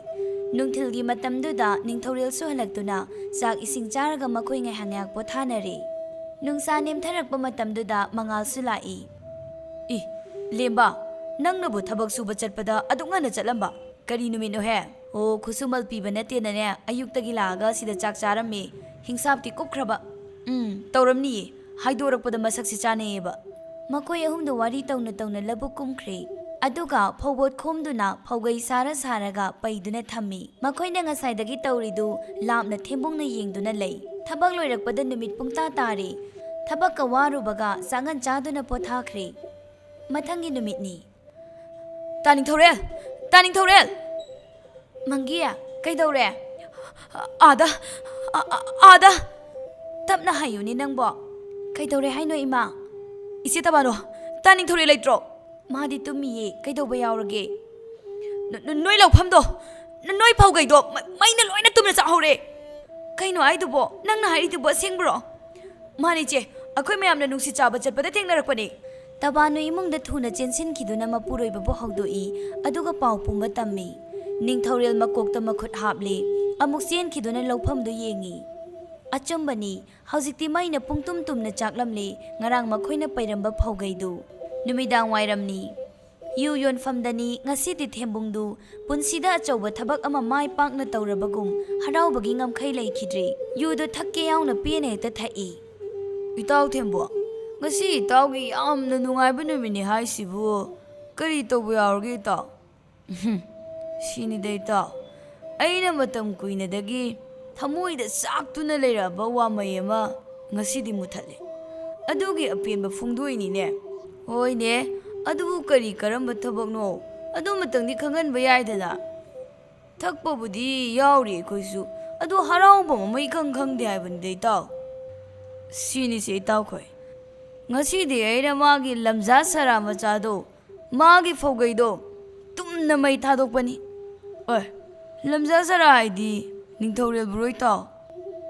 ꯅꯨꯡꯊꯤꯜꯒꯤ ꯃꯇꯝꯗꯨꯗ ꯅꯤꯡꯊꯧꯔꯦꯜꯁꯨ ꯍꯜꯂꯛꯇꯨꯅ ꯆꯥꯛ ꯏꯁꯤꯡ ꯆꯥꯔꯒ ꯃꯈꯣꯏ ꯉꯥꯏꯍꯥꯛ ꯉꯥꯏꯍꯥꯛ ꯄꯣꯊꯥꯅꯔꯦ꯫ ꯅꯨꯡꯁꯥ ꯅꯦꯝꯊꯔꯛꯄ ꯃꯇꯝꯗꯨꯗ ꯃꯉꯥꯜꯁꯨ ꯂꯥꯛꯏ꯫ "ꯏ, ꯂꯦꯝꯕ, ꯅꯪꯅꯕꯨ ꯊꯕꯛ ꯁꯨꯕ ꯆꯠꯄꯗ ꯑꯗꯨꯛ ꯉꯟꯅ ꯆꯠꯂꯝꯕ? ꯀꯔꯤ ꯅꯨꯃꯤꯠꯅꯣꯍꯦ?" "ꯑꯣ, ꯈꯨꯠꯁꯨꯃꯜ ꯄꯤꯕ ꯅꯠꯇꯦꯅꯅꯦ, ꯑꯌꯨꯛꯇꯒꯤ ꯂꯥꯛꯑꯒ ꯁꯤꯗ ꯆꯥꯛ ꯆꯥꯔꯝꯃꯤ꯫ ꯍꯤꯡꯁꯥꯞꯇꯤ ꯀꯨꯞꯈ꯭ꯔꯕ?" "ꯎꯝ, ꯇꯧꯔꯝꯅꯤꯌꯦ꯫ ꯍꯥꯏꯗꯣꯔꯛꯄꯗ ꯃꯁꯛꯁꯤ ꯆꯥꯅꯩꯌꯦꯕ꯫" ꯃꯈꯣꯏ ꯑꯍꯨꯝꯗꯣ ꯋꯥꯔꯤ ꯇꯧꯅ ꯇꯧꯅ ꯂꯧꯕꯨꯛ ꯀꯨꯝꯈ꯭ꯔꯦ꯫ ꯑꯗꯨꯒ ꯐꯧꯕꯣꯠ ꯈꯣꯝꯗꯨꯅ ꯐꯧꯒꯩ ꯁꯥꯔ ꯁꯥꯔꯒ ꯄꯩꯗꯨꯅ ꯊꯝꯃꯤ꯫ ꯃꯈꯣꯏꯅ ꯉꯁꯥꯏꯗꯒꯤ ꯇꯧꯔꯤꯗꯨ ꯂꯥꯞꯅ ꯊꯦꯝꯕꯨꯡꯅ ꯌꯦꯡꯗꯨꯅ ꯂꯩ꯫ ꯊꯕꯛ ꯂꯣꯏꯔꯛꯄꯗ ꯅꯨꯃꯤꯠ ꯄꯨꯡꯇꯥ ꯇꯥꯔꯦ꯫ ꯊꯕꯛꯀ ꯋꯥꯔꯨꯕꯒ ꯆꯥꯉꯟ ꯆꯥꯗꯨꯅ ꯄꯣꯊꯥꯈ꯭ꯔꯦ꯫ ꯃꯊꯪꯒꯤ ꯅꯨꯃꯤꯠꯅꯤ꯫ "ꯇꯥ ꯅꯤꯡꯊꯧꯔꯦꯜ! ꯇꯥ ꯅꯤꯡꯊꯧꯔꯦꯜ!" "ꯃꯪꯒꯤ, ꯀꯩꯗꯧꯔꯦ?" "ꯑꯥꯗ, ꯑ-, ꯑ-, ꯑꯥꯗ!" "ꯇꯞꯅ ꯍꯥꯏꯌꯨꯅꯦ ꯅꯪꯕꯣ꯫ ꯀꯩꯗꯧꯔꯦ ꯍꯥꯏꯅꯣ, ꯏꯃꯥ?" "ꯏꯆꯦ ꯇꯕꯥꯅꯣ, ꯇꯥ ꯅꯤꯡꯊꯧꯔꯦꯜ ꯂꯩꯇ꯭ꯔꯣ?" "ꯃꯥꯗꯤ ꯇꯨꯝꯃꯤꯌꯦ, ꯀꯩꯗꯧꯕ ꯌꯥꯎꯔꯒꯦ?" "ꯅ-, ꯅ-, ꯅꯣꯏ ꯂꯧꯐꯝꯗꯣ, ꯅ-, ꯅꯣꯏ ꯐꯧꯒꯩꯗꯣ ꯃ-, ꯃꯩꯅ ꯂꯣꯏꯅ ꯇꯨꯝꯅ ꯆꯥꯛꯍꯧꯔꯦ꯫" "ꯀꯩꯅꯣ ꯍꯥꯏꯗꯨꯕꯣ? ꯅꯪꯅ ꯍꯥꯏꯔꯤꯗꯨꯕꯣ ꯑꯁꯦꯡꯕ꯭ꯔꯣ?" "ꯃꯥꯅꯤ ꯏꯆꯦ, ꯑꯩꯈꯣꯏ ꯃꯌꯥꯝꯅ ꯅꯨꯡꯁꯤꯠ ꯆꯥꯕ ꯆꯠꯄꯗ ꯊꯦꯡꯅꯔꯛꯄꯅꯤ꯫" ꯇꯕꯥꯅꯨ ꯏꯃꯨꯡꯗ ꯊꯨꯅ ꯆꯦꯟꯁꯤꯟꯈꯤꯗꯨꯅ ꯃꯄꯨꯔꯣꯏꯕꯕꯨ ꯍꯧꯗꯣꯛꯏ, ꯑꯗꯨꯒ ꯄꯥꯎ ꯄꯨꯝꯕ ꯇꯝꯃꯤ꯫ ꯅꯤꯡꯊꯧꯔꯦꯜ ꯃꯀꯣꯛꯇ ꯃꯈꯨꯠ ꯍꯥꯞꯂꯤ, ꯑꯃꯨꯛ ꯆꯦꯟꯈꯤꯗꯨꯅ ꯂꯧꯐꯝꯗꯨ ꯌꯦꯡꯉꯤ꯫ ꯑꯆꯨꯝꯕꯅꯤ, ꯍꯧꯖꯤꯛꯇꯤ ꯃꯩꯅ ꯄꯨꯡꯇꯨꯝ ꯇꯨꯝꯅ ꯆꯥꯛꯂꯝꯂꯤ, ꯉꯔꯥꯡ ꯃꯈꯣꯏꯅ ꯄꯩꯔꯝꯕ ꯐꯧꯒꯩꯗꯨ꯫ ꯅꯨꯃꯤꯗꯥꯡ ꯋꯥꯏꯔꯝꯅꯤ꯫ ꯌꯨ ꯌꯣꯟꯐꯝꯗꯅꯤ ꯉꯁꯤꯗꯤ ꯊꯦꯝꯕꯨꯡꯗꯨ꯫ ꯄꯨꯟꯁꯤꯗ ꯑꯆꯧꯕ ꯊꯕꯛ ꯑꯃ ꯃꯥꯏ ꯄꯥꯛꯅ ꯇꯧꯔꯕꯒꯨꯝ ꯍꯔꯥꯎꯕꯒꯤ ꯉꯝꯈꯩ ꯂꯩꯈꯤꯗ꯭ꯔꯦ꯫ ꯌꯨꯗꯨ ꯊꯛꯀꯦ ꯌꯥꯎꯅ ꯄꯦꯟꯅ ꯍꯦꯛꯇ ꯊꯛꯏ꯫ "ꯏꯇꯥꯎ ꯊꯦꯝꯕꯨ, ꯉꯁꯤ ꯏꯇꯥꯎꯒꯤ ꯌꯥꯝꯅ ꯅꯨꯡꯉꯥꯏꯕ ꯅꯨꯃꯤꯠꯅꯤ ꯍꯥꯏꯁꯤꯕꯨ ꯀꯔꯤ ꯇꯧꯕ ꯌꯥꯎꯔꯒꯦ ꯏꯇꯥꯎ?" "ꯎꯍꯨꯝ, ꯁꯤꯅꯤꯗ ꯏꯇꯥꯎ, ꯑꯩꯅ ꯃꯇꯝ ꯀꯨꯏꯅꯗꯒꯤ ꯊꯃꯣꯏꯗ ꯆꯥꯛꯇꯨꯅ ꯂꯩꯔꯛꯑꯕ ꯋꯥꯃꯩ ꯑꯃ ꯉꯁꯤꯗꯤ ꯃꯨꯊꯠꯂꯦ꯫ ꯑꯗꯨꯒꯤ ꯑꯄꯦꯟꯕ ꯐꯣꯡꯗꯣꯛꯏꯅꯤꯅꯦ꯫" "ꯍꯣꯏꯅꯦ, ꯑꯗꯨꯕꯨ ꯀꯔꯤ ꯀꯔꯝꯕ ꯊꯕꯛꯅꯣ? ꯑꯗꯨꯃꯇꯪꯗꯤ ꯈꯪꯍꯟꯕ ꯌꯥꯏꯗꯅ?" "ꯊꯛꯄꯕꯨꯗꯤ ꯌꯥꯎꯔꯤ ꯑꯩꯈꯣꯏꯁꯨ, ꯑꯗꯨ ꯍꯔꯥꯎꯕ ꯑꯃ ꯏꯈꯪ ꯈꯪꯗꯦ ꯍꯥꯏꯕꯅꯤꯗ ꯏꯇꯥꯎ꯫" "ꯁꯤꯅꯤꯁꯦ ꯏꯇꯥꯎꯈꯣꯏ, ꯉꯁꯤꯗꯤ ꯑꯩꯅ ꯃꯥꯒꯤ ꯂꯝꯖꯥ ꯁꯔꯥ ꯃꯆꯥꯗꯣ ꯃꯥꯒꯤ ꯐꯧꯒꯩꯗꯣ ꯇꯨꯝꯅ ꯃꯩ ꯊꯥꯗꯣꯛꯄꯅꯤ꯫" "ꯑꯦ, ꯂꯝꯖꯥ ꯁꯔꯥ ꯍꯥꯏꯗꯤ ꯅꯤꯡꯊꯧꯔꯦꯜꯕꯨꯔꯣꯏ ꯇꯥꯎ?"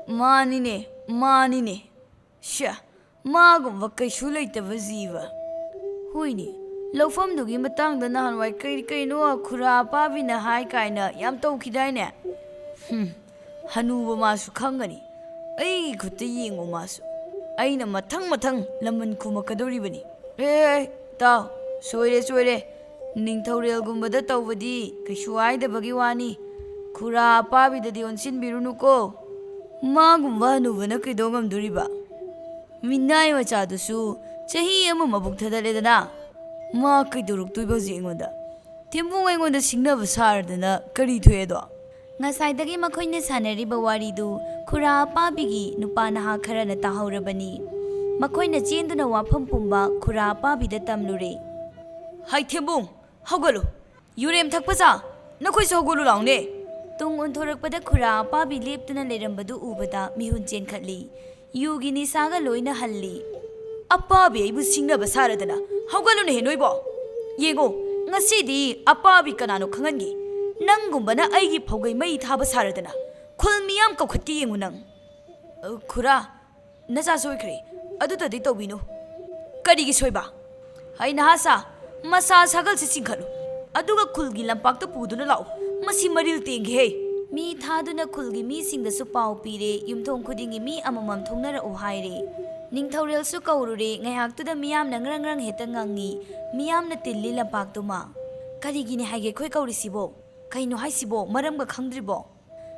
"ꯃꯥꯅꯤꯅꯦ, ꯃꯥꯅꯤꯅꯦ꯫" ꯁ꯭ꯌꯥ, ꯃꯥꯒꯨꯝꯕ ꯀꯩꯁꯨ ꯂꯩꯇꯕ ꯖꯤꯕ꯫ ꯍꯣꯏꯅꯦ, ꯂꯧꯐꯝꯗꯨꯒꯤ ꯃꯇꯥꯡꯗ ꯅꯍꯥꯟꯋꯥꯏ ꯀꯩ ꯀꯩꯅꯣ ꯈꯨꯔꯥ ꯑꯄꯥꯕꯤꯅ ꯍꯥꯏ ꯀꯥꯏꯅ ꯌꯥꯝ ꯇꯧꯈꯤꯗꯥꯏꯅꯦ? ꯍꯨꯝ, ꯍꯅꯨꯕ ꯃꯥꯁꯨ ꯈꯪꯒꯅꯤ꯫ ꯑꯩꯒꯤ ꯈꯨꯠꯇ ꯌꯦꯡꯉꯨ ꯃꯥꯁꯨ꯫ ꯑꯩꯅ ꯃꯊꯪ ꯃꯊꯪ ꯂꯃꯟ ꯈꯨꯝꯃꯛꯀꯗꯧꯔꯤꯕꯅꯤ꯫ ꯑꯦ, ꯇꯥꯎ, ꯁꯣꯏꯔꯦ, ꯁꯣꯏꯔꯦ꯫ ꯅꯤꯡꯊꯧꯔꯦꯜꯒꯨꯝꯕꯗ ꯇꯧꯕꯗꯤ ꯀꯩꯁꯨ ꯍꯥꯏꯗꯕꯒꯤ ꯋꯥꯅꯤ꯫ ꯈꯨꯔꯥ ꯑꯄꯥꯕꯤꯗꯗꯤ ꯑꯣꯟꯁꯤꯟꯕꯤꯔꯨꯅꯨꯀꯣ꯫ ꯃꯥꯒꯨꯝꯕ ꯍꯅꯨꯕꯅ ꯀꯩꯗꯧ ꯉꯝꯗꯣꯔꯤꯕ? ꯃꯤꯅꯥꯏ ꯃꯆꯥꯗꯨꯁꯨ ꯆꯍꯤ ꯑꯃ ꯃꯕꯨꯛ ꯊꯥꯗꯠꯂꯦꯗꯅ꯫ ꯃꯥ ꯀꯩꯗꯧꯔꯛꯇꯣꯏꯕ ꯍꯧꯖꯤꯛ ꯑꯩꯉꯣꯟꯗ? ꯊꯦꯝꯕꯨꯡ ꯑꯩꯉꯣꯟꯗ ꯁꯤꯡꯅꯕ ꯁꯥꯔꯗꯅ ꯀꯔꯤ ꯊꯣꯛꯑꯦꯗꯣ? ꯉꯁꯥꯏꯗꯒꯤ ꯃꯈꯣꯏꯅ ꯁꯥꯟꯅꯔꯤꯕ ꯋꯥꯔꯤꯗꯨ ꯈꯨꯔꯥ ꯑꯄꯥꯕꯤꯒꯤ ꯅꯨꯄꯥ ꯅꯍꯥ ꯈꯔꯅ ꯇꯥꯍꯧꯔꯕꯅꯤ꯫ ꯃꯈꯣꯏꯅ ꯆꯦꯟꯗꯨꯅ ꯋꯥꯐꯝ ꯄꯨꯝꯕ ꯈꯨꯔꯥ ꯑꯄꯥꯕꯤꯗ ꯇꯝꯂꯨꯔꯦ꯫ ꯍꯩ ꯊꯦꯝꯕꯨꯡ, ꯍꯧꯒꯠꯂꯨ꯫ ꯌꯨꯔꯦꯝ ꯊꯛꯄ ꯁꯥ, ꯅꯈꯣꯏꯁꯨ ꯍꯧꯒꯠꯂꯨ ꯂꯥꯎꯅꯦ꯫ ꯇꯨꯡ ꯑꯣꯟꯊꯣꯔꯛꯄꯗ ꯈꯨꯔꯥ ꯑꯄꯥꯕꯤ ꯂꯦꯞꯇꯨꯅ ꯂꯩꯔꯝꯕꯗꯨ ꯎꯕꯗ ꯃꯤꯍꯨꯟ ꯆꯦꯟꯈꯠꯂꯤ꯫ ꯌꯨꯒꯤ ꯅꯤꯁꯥꯒ ꯂꯣꯏꯅ ꯍꯜꯂꯤ꯫ ꯑꯄꯥꯕꯤ ꯑꯩꯕꯨ ꯁꯤꯡꯅꯕ ꯁꯥꯔꯗꯅ, ꯍꯧꯒꯠꯂꯨꯅꯦꯍꯦ ꯅꯣꯏꯕꯣ꯫ ꯌꯦꯡꯉꯣ, ꯉꯁꯤꯗꯤ ꯑꯄꯥꯕꯤ ꯀꯅꯥꯅꯣ ꯈꯪꯍꯟꯒꯦ꯫ ꯅꯪꯒꯨꯝꯕꯅ ꯑꯩꯒꯤ ꯐꯧꯒꯩ ꯃꯩ ꯊꯥꯕ ꯁꯥꯔꯗꯅ꯫ ꯈꯨꯜ ꯃꯤꯌꯥꯝ ꯀꯧꯈꯠꯀꯦ ꯌꯦꯡꯉꯨ ꯅꯪ꯫ ꯑ, ꯈꯨꯔꯥ, ꯅꯆꯥ ꯁꯣꯏꯈ꯭ꯔꯦ꯫ ꯑꯗꯨꯗꯗꯤ ꯇꯧꯕꯤꯅꯨ꯫ ꯀꯔꯤꯒꯤ ꯁꯣꯏꯕ? ꯍꯩ ꯅꯍꯥ ꯁꯥ, ꯃꯁꯥ ꯁꯥꯒꯜꯁꯤ ꯆꯤꯡꯈꯠꯂꯨ꯫ ꯑꯗꯨꯒ ꯈꯨꯜꯒꯤ ꯂꯝꯄꯥꯛꯇ ꯄꯨꯗꯨꯅ ꯂꯥꯛꯎ꯫ ꯃꯁꯤ ꯃꯔꯤꯜ ꯇꯦꯡꯒꯦꯍꯦ꯫ ꯃꯤ ꯊꯥꯗꯨꯅ ꯈꯨꯜꯒꯤ ꯃꯤꯁꯤꯡꯗꯁꯨ ꯄꯥꯎ ꯄꯤꯔꯦ, ꯌꯨꯝꯊꯣꯡ ꯈꯨꯗꯤꯡꯒꯤ ꯃꯤ ꯑꯃꯃꯝ ꯊꯣꯡꯅꯔꯛꯎ ꯍꯥꯏꯔꯦ꯫ ꯅꯤꯡꯊꯧꯔꯦꯜꯁꯨ ꯀꯧꯔꯨꯔꯦ, ꯉꯥꯏꯍꯥꯛꯇꯨꯗ ꯃꯤꯌꯥꯝꯅ ꯉ꯭ꯔꯪ ꯉ꯭ꯔꯪ ꯍꯦꯛꯇ ꯉꯪꯉꯤ꯫ ꯃꯤꯌꯥꯝꯅ ꯇꯤꯜꯂꯤ ꯂꯝꯄꯥꯛꯇꯨꯃ꯫ ꯀꯔꯤꯒꯤꯅꯤ ꯍꯥꯏꯒꯦ ꯑꯩꯈꯣꯏ ꯀꯧꯔꯤꯁꯤꯕꯣ? ꯀꯩꯅꯣ ꯍꯥꯏꯁꯤꯕꯣ? ꯃꯔꯝꯒ ꯈꯪꯗ꯭ꯔꯤꯕꯣ?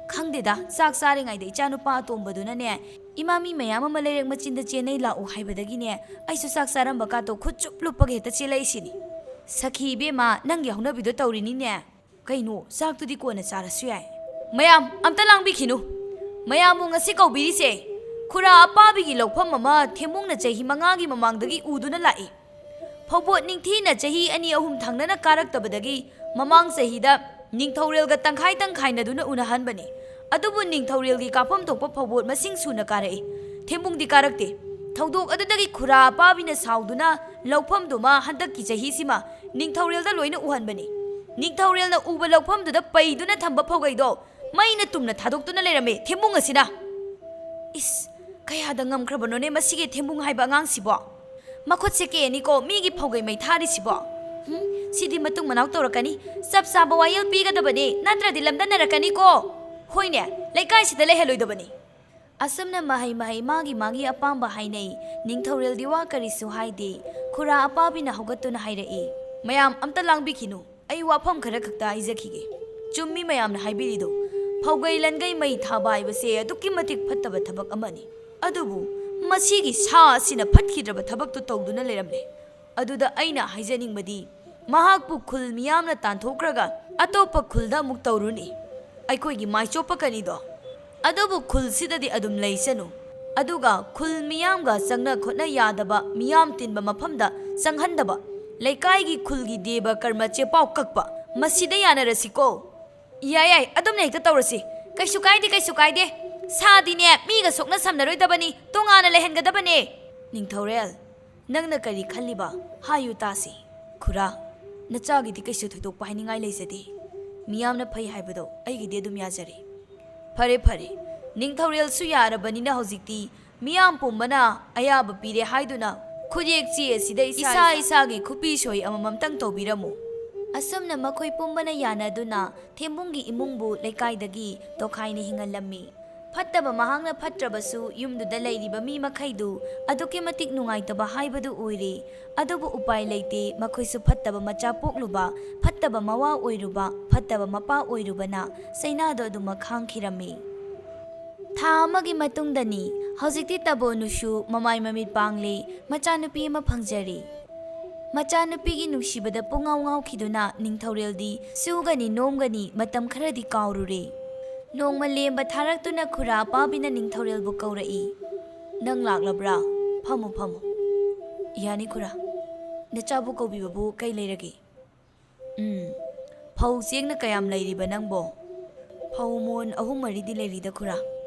ꯈꯪꯗꯦꯗ, ꯆꯥꯛ ꯆꯥꯔꯤꯉꯩꯗ ꯏꯆꯥꯅꯨꯄꯥ ꯑꯇꯣꯝꯕꯗꯨꯅꯅꯦ, "ꯏꯃꯥ, ꯃꯤ ꯃꯌꯥꯝ ꯑꯃ ꯂꯩꯔꯛ ꯃꯆꯤꯟꯗ ꯆꯦꯟꯅꯩ ꯂꯥꯛꯎ" ꯍꯥꯏꯕꯗꯒꯤꯅꯦ, ꯑꯩꯁꯨ ꯆꯥꯛ ꯆꯥꯔꯝꯕ ꯀꯥꯇꯣ ꯈꯨꯠ ꯆꯨꯞ ꯂꯨꯞꯄꯒ ꯍꯦꯛꯇ ꯆꯦꯜꯂꯛꯏꯁꯤꯅꯤ꯫ ꯁꯈꯤ ꯏꯕꯦꯝꯃ, ꯅꯪꯒꯤ ꯍꯧꯅꯕꯤꯗꯣ ꯇꯧꯔꯤꯅꯤꯅꯦ꯫ ꯀꯩꯅꯣ, ꯆꯥꯛꯇꯨꯗꯤ ꯀꯣꯟꯅ ꯆꯥꯔꯁꯨ ꯌꯥꯏ꯫ ꯃꯌꯥꯝ, ꯑꯝꯇ ꯂꯥꯡꯕꯤꯈꯤꯅꯨ꯫ ꯃꯌꯥꯝꯕꯨ ꯉꯁꯤ ꯀꯧꯕꯤꯔꯤꯁꯦ, ꯈꯨꯔꯥ ꯑꯄꯥꯕꯤꯒꯤ ꯂꯧꯐꯝ ꯑꯃ ꯊꯦꯝꯕꯨꯡꯅ ꯆꯍꯤ ꯃꯉꯥꯒꯤ ꯃꯃꯥꯡꯗꯒꯤ ꯎꯗꯨꯅ ꯂꯥꯛꯏ꯫ ꯐꯧꯕꯣꯠ ꯅꯤꯡꯊꯤꯅ ꯆꯍꯤ ꯑꯅꯤ ꯑꯍꯨꯝ ꯊꯪꯅꯅ ꯀꯥꯔꯛꯇꯕꯗꯒꯤ ꯃꯃꯥꯡ ꯆꯍꯤꯗ ꯅꯤꯡꯊꯧꯔꯦꯜꯒ ꯇꯪꯈꯥꯏ ꯇꯪꯈꯥꯏꯅꯗꯨꯅ ꯎꯅꯍꯟꯕꯅꯤ꯫ ꯑꯗꯨꯕꯨ ꯅꯤꯡꯊꯧꯔꯦꯜꯒꯤ ꯀꯥꯐꯝ ꯊꯣꯛꯄ ꯐꯧꯕꯣꯠ ꯃꯁꯤꯡ ꯁꯨꯅ ꯀꯥꯔꯛꯏ꯫ ꯊꯦꯝꯕꯨꯡꯗꯤ ꯀꯥꯔꯛꯇꯦ꯫ ꯊꯧꯗꯣꯛ ꯑꯗꯨꯗꯒꯤ ꯈꯨꯔꯥ ꯑꯄꯥꯕꯤꯅ ꯁꯥꯎꯗꯨꯅ ꯂꯧꯐꯝꯗꯨꯃ ꯍꯟꯗꯛꯀꯤ ꯆꯍꯤꯁꯤꯃ ꯅꯤꯡꯊꯧꯔꯦꯜꯗ ꯂꯣꯏꯅ ꯎꯍꯟꯕꯅꯤ꯫ ꯅꯤꯡꯊꯧꯔꯦꯜꯅ ꯎꯕ ꯂꯧꯐꯝꯗꯨꯗ ꯄꯩꯗꯨꯅ ꯊꯝꯕ ꯐꯧꯒꯩꯗꯣ ꯃꯩꯅ ꯇꯨꯝꯅ ꯊꯥꯗꯣꯛꯇꯨꯅ ꯂꯩꯔꯝꯃꯦ ꯊꯦꯝꯕꯨꯡ ꯑꯁꯤꯅ꯫ ꯏꯁ, ꯀꯌꯥꯗ ꯉꯝꯈ꯭ꯔꯕꯅꯣꯅꯦ ꯃꯁꯤꯒꯤ ꯊꯦꯝꯕꯨꯡ ꯍꯥꯏꯕ ꯑꯉꯥꯡꯁꯤꯕꯣ? ꯃꯈꯨꯠꯁꯦ ꯀꯦꯅꯤꯀꯣ ꯃꯤꯒꯤ ꯐꯧꯒꯩ ꯃꯩ ꯊꯥꯔꯤꯁꯤꯕꯣ? ꯍꯨꯝ, ꯁꯤꯗꯤ ꯃꯇꯨꯡ ꯃꯅꯥꯎ ꯇꯧꯔꯛꯀꯅꯤ꯫ ꯆꯞ ꯆꯥꯕ ꯋꯥꯌꯦꯜ ꯄꯤꯒꯗꯕꯅꯤ, ꯅꯠꯇ꯭ꯔꯗꯤ ꯂꯝꯗꯟꯅꯔꯛꯀꯅꯤꯀꯣ꯫ ꯍꯣꯏꯅꯦ, ꯂꯩꯀꯥꯏꯁꯤꯗ ꯂꯩꯍꯜꯂꯣꯏꯗꯕꯅꯤ꯫ ꯑꯁꯨꯝꯅ ꯃꯍꯩ ꯃꯍꯩ ꯃꯥꯒꯤ ꯃꯥꯒꯤ ꯑꯄꯥꯝꯕ ꯍꯥꯏꯅꯩ꯫ ꯅꯤꯡꯊꯧꯔꯦꯜꯗꯤ ꯋꯥ ꯀꯔꯤꯁꯨ ꯍꯥꯏꯗꯦ꯫ ꯈꯨꯔꯥ ꯑꯄꯥꯕꯤꯅ ꯍꯧꯒꯠꯇꯨꯅ ꯍꯥꯏꯔꯛꯏ, "ꯃꯌꯥꯝ ꯑꯝꯇ ꯂꯥꯡꯕꯤꯈꯤꯅꯨ꯫ ꯑꯩ ꯋꯥꯐꯝ ꯈꯔ ꯈꯛꯇ ꯍꯥꯏꯖꯈꯤꯒꯦ꯫ ꯆꯨꯝꯃꯤ ꯃꯌꯥꯝꯅ ꯍꯥꯏꯕꯤꯔꯤꯗꯣ꯫ ꯐꯧꯒꯩ ꯂꯟꯒꯩ ꯃꯩ ꯊꯥꯕ ꯍꯥꯏꯕꯁꯦ ꯑꯗꯨꯛꯀꯤ ꯃꯇꯤꯛ ꯐꯠꯇꯕ ꯊꯕꯛ ꯑꯃꯅꯤ꯫ ꯑꯗꯨꯕꯨ ꯃꯁꯤꯒꯤ ꯁꯥ ꯑꯁꯤꯅ ꯐꯠꯈꯤꯗ꯭ꯔꯕ ꯊꯕꯛꯇꯨ ꯇꯧꯗꯨꯅ ꯂꯩꯔꯝꯂꯦ꯫ ꯑꯗꯨꯗ ꯑꯩꯅ ꯍꯥꯏꯖꯅꯤꯡꯕꯗꯤ, ꯃꯍꯥꯛꯄꯨ ꯈꯨꯜ ꯃꯤꯌꯥꯝꯅ ꯇꯥꯟꯊꯣꯛꯈ꯭ꯔꯒ ꯑꯇꯣꯞꯄ ꯈꯨꯜꯗ ꯑꯃꯨꯛ ꯇꯧꯔꯨꯅꯤ꯫ ꯑꯩꯈꯣꯏꯒꯤ ꯃꯥꯏ ꯆꯣꯞꯄꯀꯅꯤꯗꯣ꯫ ꯑꯗꯨꯕꯨ ꯈꯨꯜꯁꯤꯗꯗꯤ ꯑꯗꯨꯝ ꯂꯩꯁꯅꯨ꯫ ꯑꯗꯨꯒ ꯈꯨꯜ ꯃꯤꯌꯥꯝꯒ ꯆꯪꯅ ꯈꯣꯠꯅ ꯌꯥꯗꯕ, ꯃꯤꯌꯥꯝ ꯇꯤꯟꯕ ꯃꯐꯝꯗ ꯆꯪꯍꯟꯗꯕ, ꯂꯩꯀꯥꯏꯒꯤ ꯈꯨꯜꯒꯤ ꯗꯦꯕ ꯀꯔꯃ ꯆꯦꯄꯥꯎ ꯀꯛꯄ, ꯃꯁꯤꯗ ꯌꯥꯅꯔꯁꯤꯀꯣ?" "ꯌꯥꯏ, ꯌꯥꯏ, ꯑꯗꯨꯝꯅ ꯍꯦꯛꯇ ꯇꯧꯔꯁꯤ꯫ ꯀꯩꯁꯨ ꯀꯥꯏꯗꯦ, ꯀꯩꯁꯨ ꯀꯥꯏꯗꯦ꯫ ꯁꯥꯗꯤꯅꯦ ꯃꯤꯒ ꯁꯣꯛꯅ ꯁꯝꯅꯔꯣꯏꯗꯕꯅꯤ, ꯇꯣꯉꯥꯟꯅ ꯂꯩꯍꯟꯒꯗꯕꯅꯦ꯫" "ꯅꯤꯡꯊꯧꯔꯦꯜ, ꯅꯪꯅ ꯀꯔꯤ ꯈꯜꯂꯤꯕ? ꯍꯥꯏꯌꯨ ꯇꯥꯁꯤ꯫" "ꯈꯨꯔꯥ, ꯅꯆꯥꯒꯤꯗꯤ ꯀꯩꯁꯨ ꯊꯣꯏꯗꯣꯛꯄ ꯍꯥꯏꯅꯤꯡꯉꯥꯏ ꯂꯩꯖꯗꯦ꯫ ꯃꯤꯌꯥꯝꯅ ꯐꯩ ꯍꯥꯏꯕꯗꯣ ꯑꯩꯒꯤꯗꯤ ꯑꯗꯨꯝ ꯌꯥꯖꯔꯦ꯫" "ꯐꯔꯦ, ꯐꯔꯦ꯫ ꯅꯤꯡꯊꯧꯔꯦꯜꯁꯨ ꯌꯥꯔꯕꯅꯤꯅ ꯍꯧꯖꯤꯛꯇꯤ ꯃꯤꯌꯥꯝ ꯄꯨꯝꯕꯅ ꯑꯌꯥꯕ ꯄꯤꯔꯦ ꯍꯥꯏꯗꯨꯅ ꯈꯨꯠꯌꯦꯛ ꯆꯦ ꯑꯁꯤꯗ ꯏꯁꯥ ꯏꯁꯥ ꯏꯁꯥꯒꯤ ꯈꯨꯠꯄꯤ ꯁꯣꯏ ꯑꯃꯃꯝꯇꯪ ꯇꯧꯕꯤꯔꯝꯃꯨ꯫" ꯑꯁꯨꯝꯅ ꯃꯈꯣꯏ ꯄꯨꯝꯕꯅ ꯌꯥꯅꯗꯨꯅ ꯊꯦꯝꯕꯨꯡꯒꯤ ꯏꯃꯨꯡꯕꯨ ꯂꯩꯀꯥꯏꯗꯒꯤ ꯇꯣꯈꯥꯏꯅ ꯍꯤꯡꯍꯜꯂꯝꯃꯤ꯫ ꯐꯠꯇꯕ ꯃꯍꯥꯛꯅ ꯐꯠꯇ꯭ꯔꯕꯁꯨ ꯌꯨꯝꯗꯨꯗ ꯂꯩꯔꯤꯕ ꯃꯤ ꯃꯈꯩꯗꯨ ꯑꯗꯨꯛꯀꯤ ꯃꯇꯤꯛ ꯅꯨꯡꯉꯥꯏꯇꯕ ꯍꯥꯏꯕꯗꯨ ꯑꯣꯏꯔꯦ꯫ ꯑꯗꯨꯕꯨ ꯎꯄꯥꯏ ꯂꯩꯇꯦ, ꯃꯈꯣꯏꯁꯨ ꯐꯠꯇꯕ ꯃꯆꯥ ꯄꯣꯛꯂꯨꯕ, ꯐꯠꯇꯕ ꯃꯋꯥ ꯑꯣꯏꯔꯨꯕ, ꯐꯠꯇꯕ ꯃꯄꯥ ꯑꯣꯏꯔꯨꯕꯅ ꯆꯩꯅꯥꯗꯣ ꯑꯗꯨꯃꯛ ꯈꯥꯡꯈꯤꯔꯝꯃꯤ꯫ ꯊꯥ ꯑꯃꯒꯤ ꯃꯇꯨꯡꯗꯅꯤ꯫ ꯍꯧꯖꯤꯛꯇꯤ ꯇꯕꯣꯅꯨꯁꯨ ꯃꯃꯥꯏ ꯃꯃꯤꯠ ꯄꯥꯡꯂꯦ, ꯃꯆꯥꯅꯨꯄꯤ ꯑꯃ ꯐꯪꯖꯔꯦ꯫ ꯃꯆꯥꯅꯨꯄꯤꯒꯤ ꯅꯨꯡꯁꯤꯕꯗ ꯄꯨꯡꯉꯥꯎ ꯉꯥꯎꯈꯤꯗꯨꯅ ꯅꯤꯡꯊꯧꯔꯦꯜꯗꯤ ꯁꯨꯒꯅꯤ ꯅꯣꯝꯒꯅꯤ ꯃꯇꯝ ꯈꯔꯗꯤ ꯀꯥꯎꯔꯨꯔꯦ꯫ ꯅꯣꯡꯃ ꯂꯦꯝꯕ ꯊꯥꯔꯛꯇꯨꯅ ꯈꯨꯔꯥ ꯑꯄꯥꯕꯤꯅ ꯅꯤꯡꯊꯧꯔꯦꯜꯕꯨ ꯀꯧꯔꯛꯏ꯫ "ꯅꯪ ꯂꯥꯛꯂꯕ꯭ꯔꯥ? ꯐꯝꯃꯨ, ꯐꯝꯃꯨ꯫" "ꯌꯥꯅꯤ ꯈꯨꯔꯥ꯫ ꯅꯆꯥꯕꯨ ꯀꯧꯕꯤꯕꯕꯨ ꯀꯩ ꯂꯩꯔꯒꯦ?" "ꯎꯝ, ꯐꯧ ꯆꯦꯡꯅ ꯀꯌꯥꯝ ꯂꯩꯔꯤꯕ ꯅꯪꯕꯣ?" "ꯐꯧ ꯃꯣꯟ ꯑꯍꯨꯝ ꯃꯔꯤꯗꯤ ꯂꯩꯔꯤꯗ ꯈꯨꯔꯥ꯫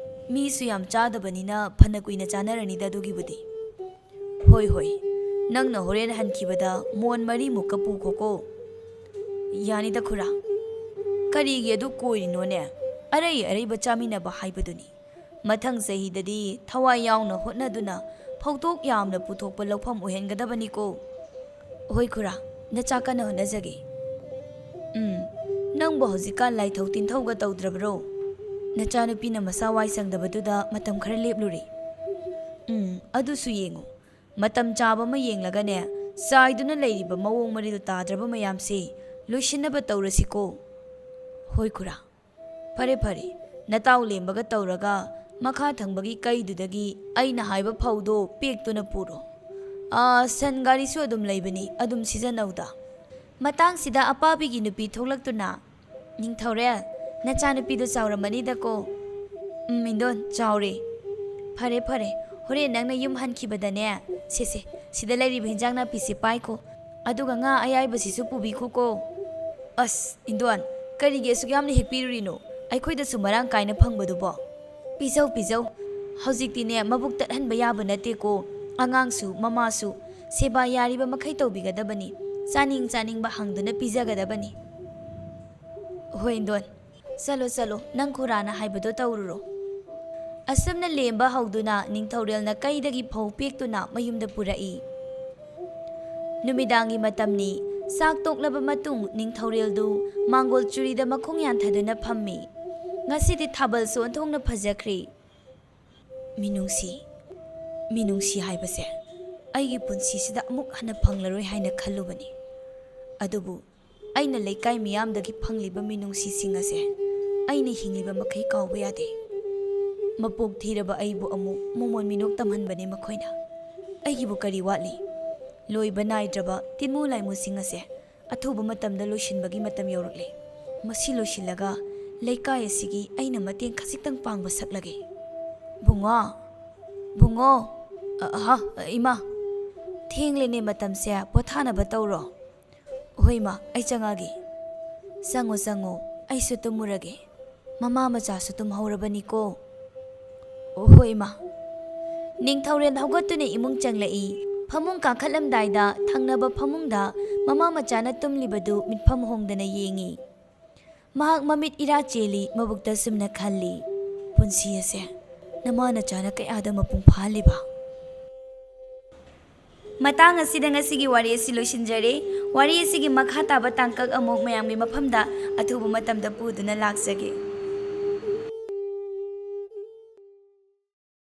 ꯃꯤꯁꯨ ꯌꯥꯝ ꯆꯥꯗꯕꯅꯤꯅ ꯐꯅ ꯀꯨꯏꯅ ꯆꯥꯅꯔꯅꯤꯗ ꯑꯗꯨꯒꯤꯕꯨꯗꯤ꯫" "ꯍꯣꯏ, ꯍꯣꯏ, ꯅꯪꯅ ꯍꯣꯔꯦꯟ ꯍꯟꯈꯤꯕꯗ ꯃꯣꯟ ꯃꯔꯤꯃꯨꯛꯀ ꯄꯨꯈꯣꯀꯣ꯫" "ꯌꯥꯅꯤꯗ ꯈꯨꯔꯥ꯫ ꯀꯔꯤꯒꯤ ꯑꯗꯨ ꯀꯣꯏꯔꯤꯅꯣꯅꯦ? ꯑꯔꯩ ꯑꯔꯩꯕ ꯆꯥꯃꯤꯟꯅꯕ ꯍꯥꯏꯕꯗꯨꯅꯤ꯫" ꯃꯊꯪ ꯆꯍꯤꯗꯗꯤ ꯊꯋꯥꯏ ꯌꯥꯎꯅ ꯍꯣꯠꯅꯗꯨꯅ ꯐꯧꯊꯣꯛ ꯌꯥꯝꯅ ꯄꯨꯊꯣꯛꯄ ꯂꯧꯐꯝ ꯑꯣꯏꯍꯟꯒꯗꯕꯅꯤꯀꯣ꯫ ꯍꯣꯏ ꯈꯨꯔꯥ, ꯅꯆꯥ ꯀꯟꯅ ꯍꯣꯠꯅꯖꯒꯦ꯫ ꯎꯝ, ꯅꯪꯕꯨ ꯍꯧꯖꯤꯛꯀꯥꯟ ꯂꯥꯏꯊꯧ ꯇꯤꯟꯊꯧꯒ ꯇꯧꯗ꯭ꯔꯕ꯭ꯔꯣ? ꯅꯆꯥꯅꯨꯄꯤꯅ ꯃꯁꯥ ꯋꯥꯏ ꯁꯪꯗꯕꯗꯨꯗ ꯃꯇꯝ ꯈꯔ ꯂꯦꯞꯂꯨꯔꯦ꯫ ꯎꯝ, ꯑꯗꯨꯁꯨ ꯌꯦꯡꯉꯨ꯫ ꯃꯇꯝ ꯆꯥꯕ ꯑꯃ ꯌꯦꯡꯂꯒꯅꯦ, ꯆꯥꯏꯗꯨꯅ ꯂꯩꯔꯤꯕ ꯃꯑꯣꯡ ꯃꯔꯤꯜ ꯇꯥꯗ꯭ꯔꯕ ꯃꯌꯥꯝꯁꯦ ꯂꯣꯏꯁꯤꯟꯅꯕ ꯇꯧꯔꯁꯤꯀꯣ꯫ ꯍꯣꯏ ꯈꯨꯔꯥ꯫ ꯐꯔꯦ ꯐꯔꯦ, ꯅꯇꯥꯎ ꯂꯦꯝꯕꯒ ꯇꯧꯔꯒ ꯃꯈꯥ ꯊꯪꯕꯒꯤ ꯀꯩꯗꯨꯗꯒꯤ ꯑꯩꯅ ꯍꯥꯏꯕ ꯐꯧꯗꯣ ꯄꯦꯛꯇꯨꯅ ꯄꯨꯔꯣ꯫ ꯑꯥ, ꯁꯟ ꯒꯥꯔꯤꯁꯨ ꯑꯗꯨꯝ ꯂꯩꯕꯅꯤ, ꯑꯗꯨꯝ ꯁꯤꯖꯤꯟꯅꯧꯗ꯫ ꯃꯇꯥꯡꯁꯤꯗ ꯑꯄꯥꯕꯤꯒꯤ ꯅꯨꯄꯤ ꯊꯣꯛꯂꯛꯇꯨꯅ, "ꯅꯤꯡꯊꯧꯔꯦꯜ, ꯅꯆꯥꯅꯨꯄꯤꯗꯣ ꯆꯥꯎꯔꯝꯃꯅꯤꯗꯀꯣ?" "ꯎꯝ, ꯏꯟꯗꯣꯟ, ꯆꯥꯎꯔꯦ꯫" "ꯐꯔꯦ ꯐꯔꯦ, ꯍꯣꯔꯦꯟ ꯅꯪꯅ ꯌꯨꯝ ꯍꯟꯈꯤꯕꯗꯅꯦ, ꯁꯦ ꯁꯦ, ꯁꯤꯗ ꯂꯩꯔꯤꯕ ꯍꯤꯟꯖꯥꯡ ꯅꯥꯄꯤꯁꯦ ꯄꯥꯏꯈꯣ, ꯑꯗꯨꯒ ꯉꯥ ꯑꯌꯥꯏꯕꯁꯤꯁꯨ ꯄꯨꯕꯤꯈꯣꯀꯣ꯫" "ꯑꯁ, ꯏꯟꯗꯣꯟ, ꯀꯔꯤꯒꯤ ꯑꯁꯨꯛ ꯌꯥꯝꯅ ꯍꯦꯛꯄꯤꯔꯨꯔꯤꯅꯣ? ꯑꯩꯈꯣꯏꯗꯁꯨ ꯃꯔꯥꯡ ꯀꯥꯏꯅ ꯐꯪꯕꯗꯨꯕꯣ?" "ꯄꯤꯖꯧ, ꯄꯤꯖꯧ꯫ ꯍꯧꯖꯤꯛꯇꯤꯅꯦ, ꯃꯕꯨꯛ ꯇꯠꯍꯟꯕ ꯌꯥꯕ ꯅꯠꯇꯦꯀꯣ꯫ ꯑꯉꯥꯡꯁꯨ, ꯃꯃꯥꯁꯨ꯫ ꯁꯦꯕꯥ ꯌꯥꯔꯤꯕ ꯃꯈꯩ ꯇꯧꯕꯤꯒꯗꯕꯅꯤ꯫ ꯆꯥꯅꯤꯡ ꯆꯥꯅꯤꯡꯕ ꯍꯪꯗꯨꯅ ꯄꯤꯖꯒꯗꯕꯅꯤ꯫" "ꯍꯣꯏ, ꯏꯟꯗꯣꯟ꯫ ꯆꯠꯂꯣ, ꯆꯠꯂꯣ, ꯅꯪ ꯈꯨꯔꯥꯅ ꯍꯥꯏꯕꯗꯣ ꯇꯧꯔꯨꯔꯣ꯫" ꯑꯁꯨꯝꯅ ꯂꯦꯝꯕ ꯍꯧꯗꯨꯅ ꯅꯤꯡꯊꯧꯔꯦꯜꯅ ꯀꯩꯗꯒꯤ ꯐꯧ ꯄꯦꯛꯇꯨꯅ ꯃꯌꯨꯝꯗ ꯄꯨꯔꯛꯏ꯫ ꯅꯨꯃꯤꯗꯥꯡꯒꯤ ꯃꯇꯝꯅꯤ꯫ ꯆꯥꯛ ꯇꯣꯛꯂꯕ ꯃꯇꯨꯡ ꯅꯤꯡꯊꯧꯔꯦꯜꯗꯨ ꯃꯥꯡꯒꯣꯜ ꯆꯨꯔꯤꯗ ꯃꯈꯣꯡ ꯌꯥꯟꯊꯗꯨꯅ ꯐꯝꯃꯤ꯫ ꯉꯁꯤꯗꯤ ꯊꯥꯕꯜꯁꯨ ꯑꯣꯟꯊꯣꯛꯅ ꯐꯖꯈ꯭ꯔꯦ꯫ ꯃꯤꯅꯨꯡꯁꯤ, ꯃꯤꯅꯨꯡꯁꯤ ꯍꯥꯏꯕꯁꯦ ꯑꯩꯒꯤ ꯄꯨꯟꯁꯤꯁꯤꯗ ꯑꯃꯨꯛ ꯍꯟꯅ ꯐꯪꯂꯔꯣꯏ ꯍꯥꯏꯅ ꯈꯜꯂꯨꯕꯅꯤ꯫ ꯑꯗꯨꯕꯨ ꯑꯩꯅ ꯂꯩꯀꯥꯏ ꯃꯤꯌꯥꯝꯗꯒꯤ ꯐꯪꯂꯤꯕ ꯃꯤꯅꯨꯡꯁꯤꯁꯤꯡ ꯑꯁꯦ ꯑꯩꯅ ꯍꯤꯡꯂꯤꯕ ꯃꯈꯩ ꯀꯥꯎꯕ ꯌꯥꯗꯦ꯫ ꯃꯄꯣꯛ ꯊꯤꯔꯕ ꯑꯩꯕꯨ ꯑꯃꯨꯛ ꯃꯣꯃꯣꯟ ꯃꯤꯅꯣꯛ ꯇꯝꯍꯟꯕꯅꯤ ꯃꯈꯣꯏꯅ꯫ ꯑꯩꯒꯤꯕꯨ ꯀꯔꯤ ꯋꯥꯠꯂꯤ? ꯂꯣꯏꯕ ꯅꯥꯏꯗ꯭ꯔꯕ ꯇꯤꯟꯃꯨ ꯂꯥꯏꯃꯨꯁꯤꯡ ꯑꯁꯦ ꯑꯊꯨꯕ ꯃꯇꯝꯗ ꯂꯣꯏꯁꯤꯟꯕꯒꯤ ꯃꯇꯝ ꯌꯧꯔꯛꯂꯦ꯫ ꯃꯁꯤ ꯂꯣꯏꯁꯤꯜꯂꯒ ꯂꯩꯀꯥꯏ ꯑꯁꯤꯒꯤ ꯑꯩꯅ ꯃꯇꯦꯡ ꯈꯖꯤꯛꯇꯪ ꯄꯥꯡꯕ ꯁꯛꯂꯒꯦ꯫ ꯕꯨꯡꯉꯣ! ꯕꯨꯡꯉꯣ! ꯑ, ꯑꯍ, ꯏꯃꯥ! ꯊꯦꯡꯂꯦꯅꯦ ꯃꯇꯝꯁꯦ, ꯄꯣꯊꯥꯅꯕ ꯇꯧꯔꯣ꯫ ꯍꯣꯏ ꯏꯃꯥ, ꯑꯩ ꯆꯪꯉꯛꯑꯒꯦ꯫ ꯆꯪꯉꯣ, ꯆꯪꯉꯣ, ꯑꯩꯁꯨ ꯇꯨꯝꯃꯨꯔꯒꯦ꯫ ꯃꯃꯥ ꯃꯆꯥꯁꯨ ꯇꯨꯝꯍꯧꯔꯕꯅꯤꯀꯣ꯫ ꯍꯣꯏ ꯏꯃꯥ꯫ ꯅꯤꯡꯊꯧꯔꯦꯜ ꯍꯧꯒꯠꯇꯨꯅ ꯏꯃꯨꯡ ꯆꯪꯂꯛꯏ꯫ ꯐꯃꯨꯡ ꯀꯥꯈꯠꯂꯝꯗꯥꯏꯗ ꯊꯪꯅꯕ ꯐꯃꯨꯡꯗ ꯃꯃꯥ ꯃꯆꯥꯅ ꯇꯨꯝꯂꯤꯕꯗꯨ ꯃꯤꯠꯐꯝ ꯍꯣꯡꯗꯅ ꯌꯦꯡꯉꯤ꯫ ꯃꯍꯥꯛ ꯃꯃꯤꯠ ꯏꯔꯥ ꯆꯦꯜꯂꯤ, ꯃꯕꯨꯛꯇ ꯁꯨꯝꯅ ꯈꯜꯂꯤ, "ꯄꯨꯟꯁꯤ ꯑꯁꯦ ꯅꯃꯥ ꯅꯆꯥꯅ ꯀꯌꯥꯗ ꯃꯄꯨꯡ ꯐꯥꯍꯜꯂꯤꯕ? ꯃꯇꯥꯡ ꯑꯁꯤꯗ ꯉꯁꯤꯒꯤ ꯋꯥꯔꯤ ꯑꯁꯤ ꯂꯣꯏꯁꯤꯟꯖꯔꯦ꯫ ꯋꯥꯔꯤ ꯑꯁꯤꯒꯤ ꯃꯈꯥ ꯇꯥꯕ ꯇꯥꯡꯀꯛ ꯑꯃꯨꯛ ꯃꯌꯥꯝꯒꯤ ꯃꯐꯝꯗ ꯑꯊꯨꯕ ꯃꯇꯝꯗ ꯄꯨꯗꯨꯅ ꯂꯥꯛꯆꯒꯦ꯫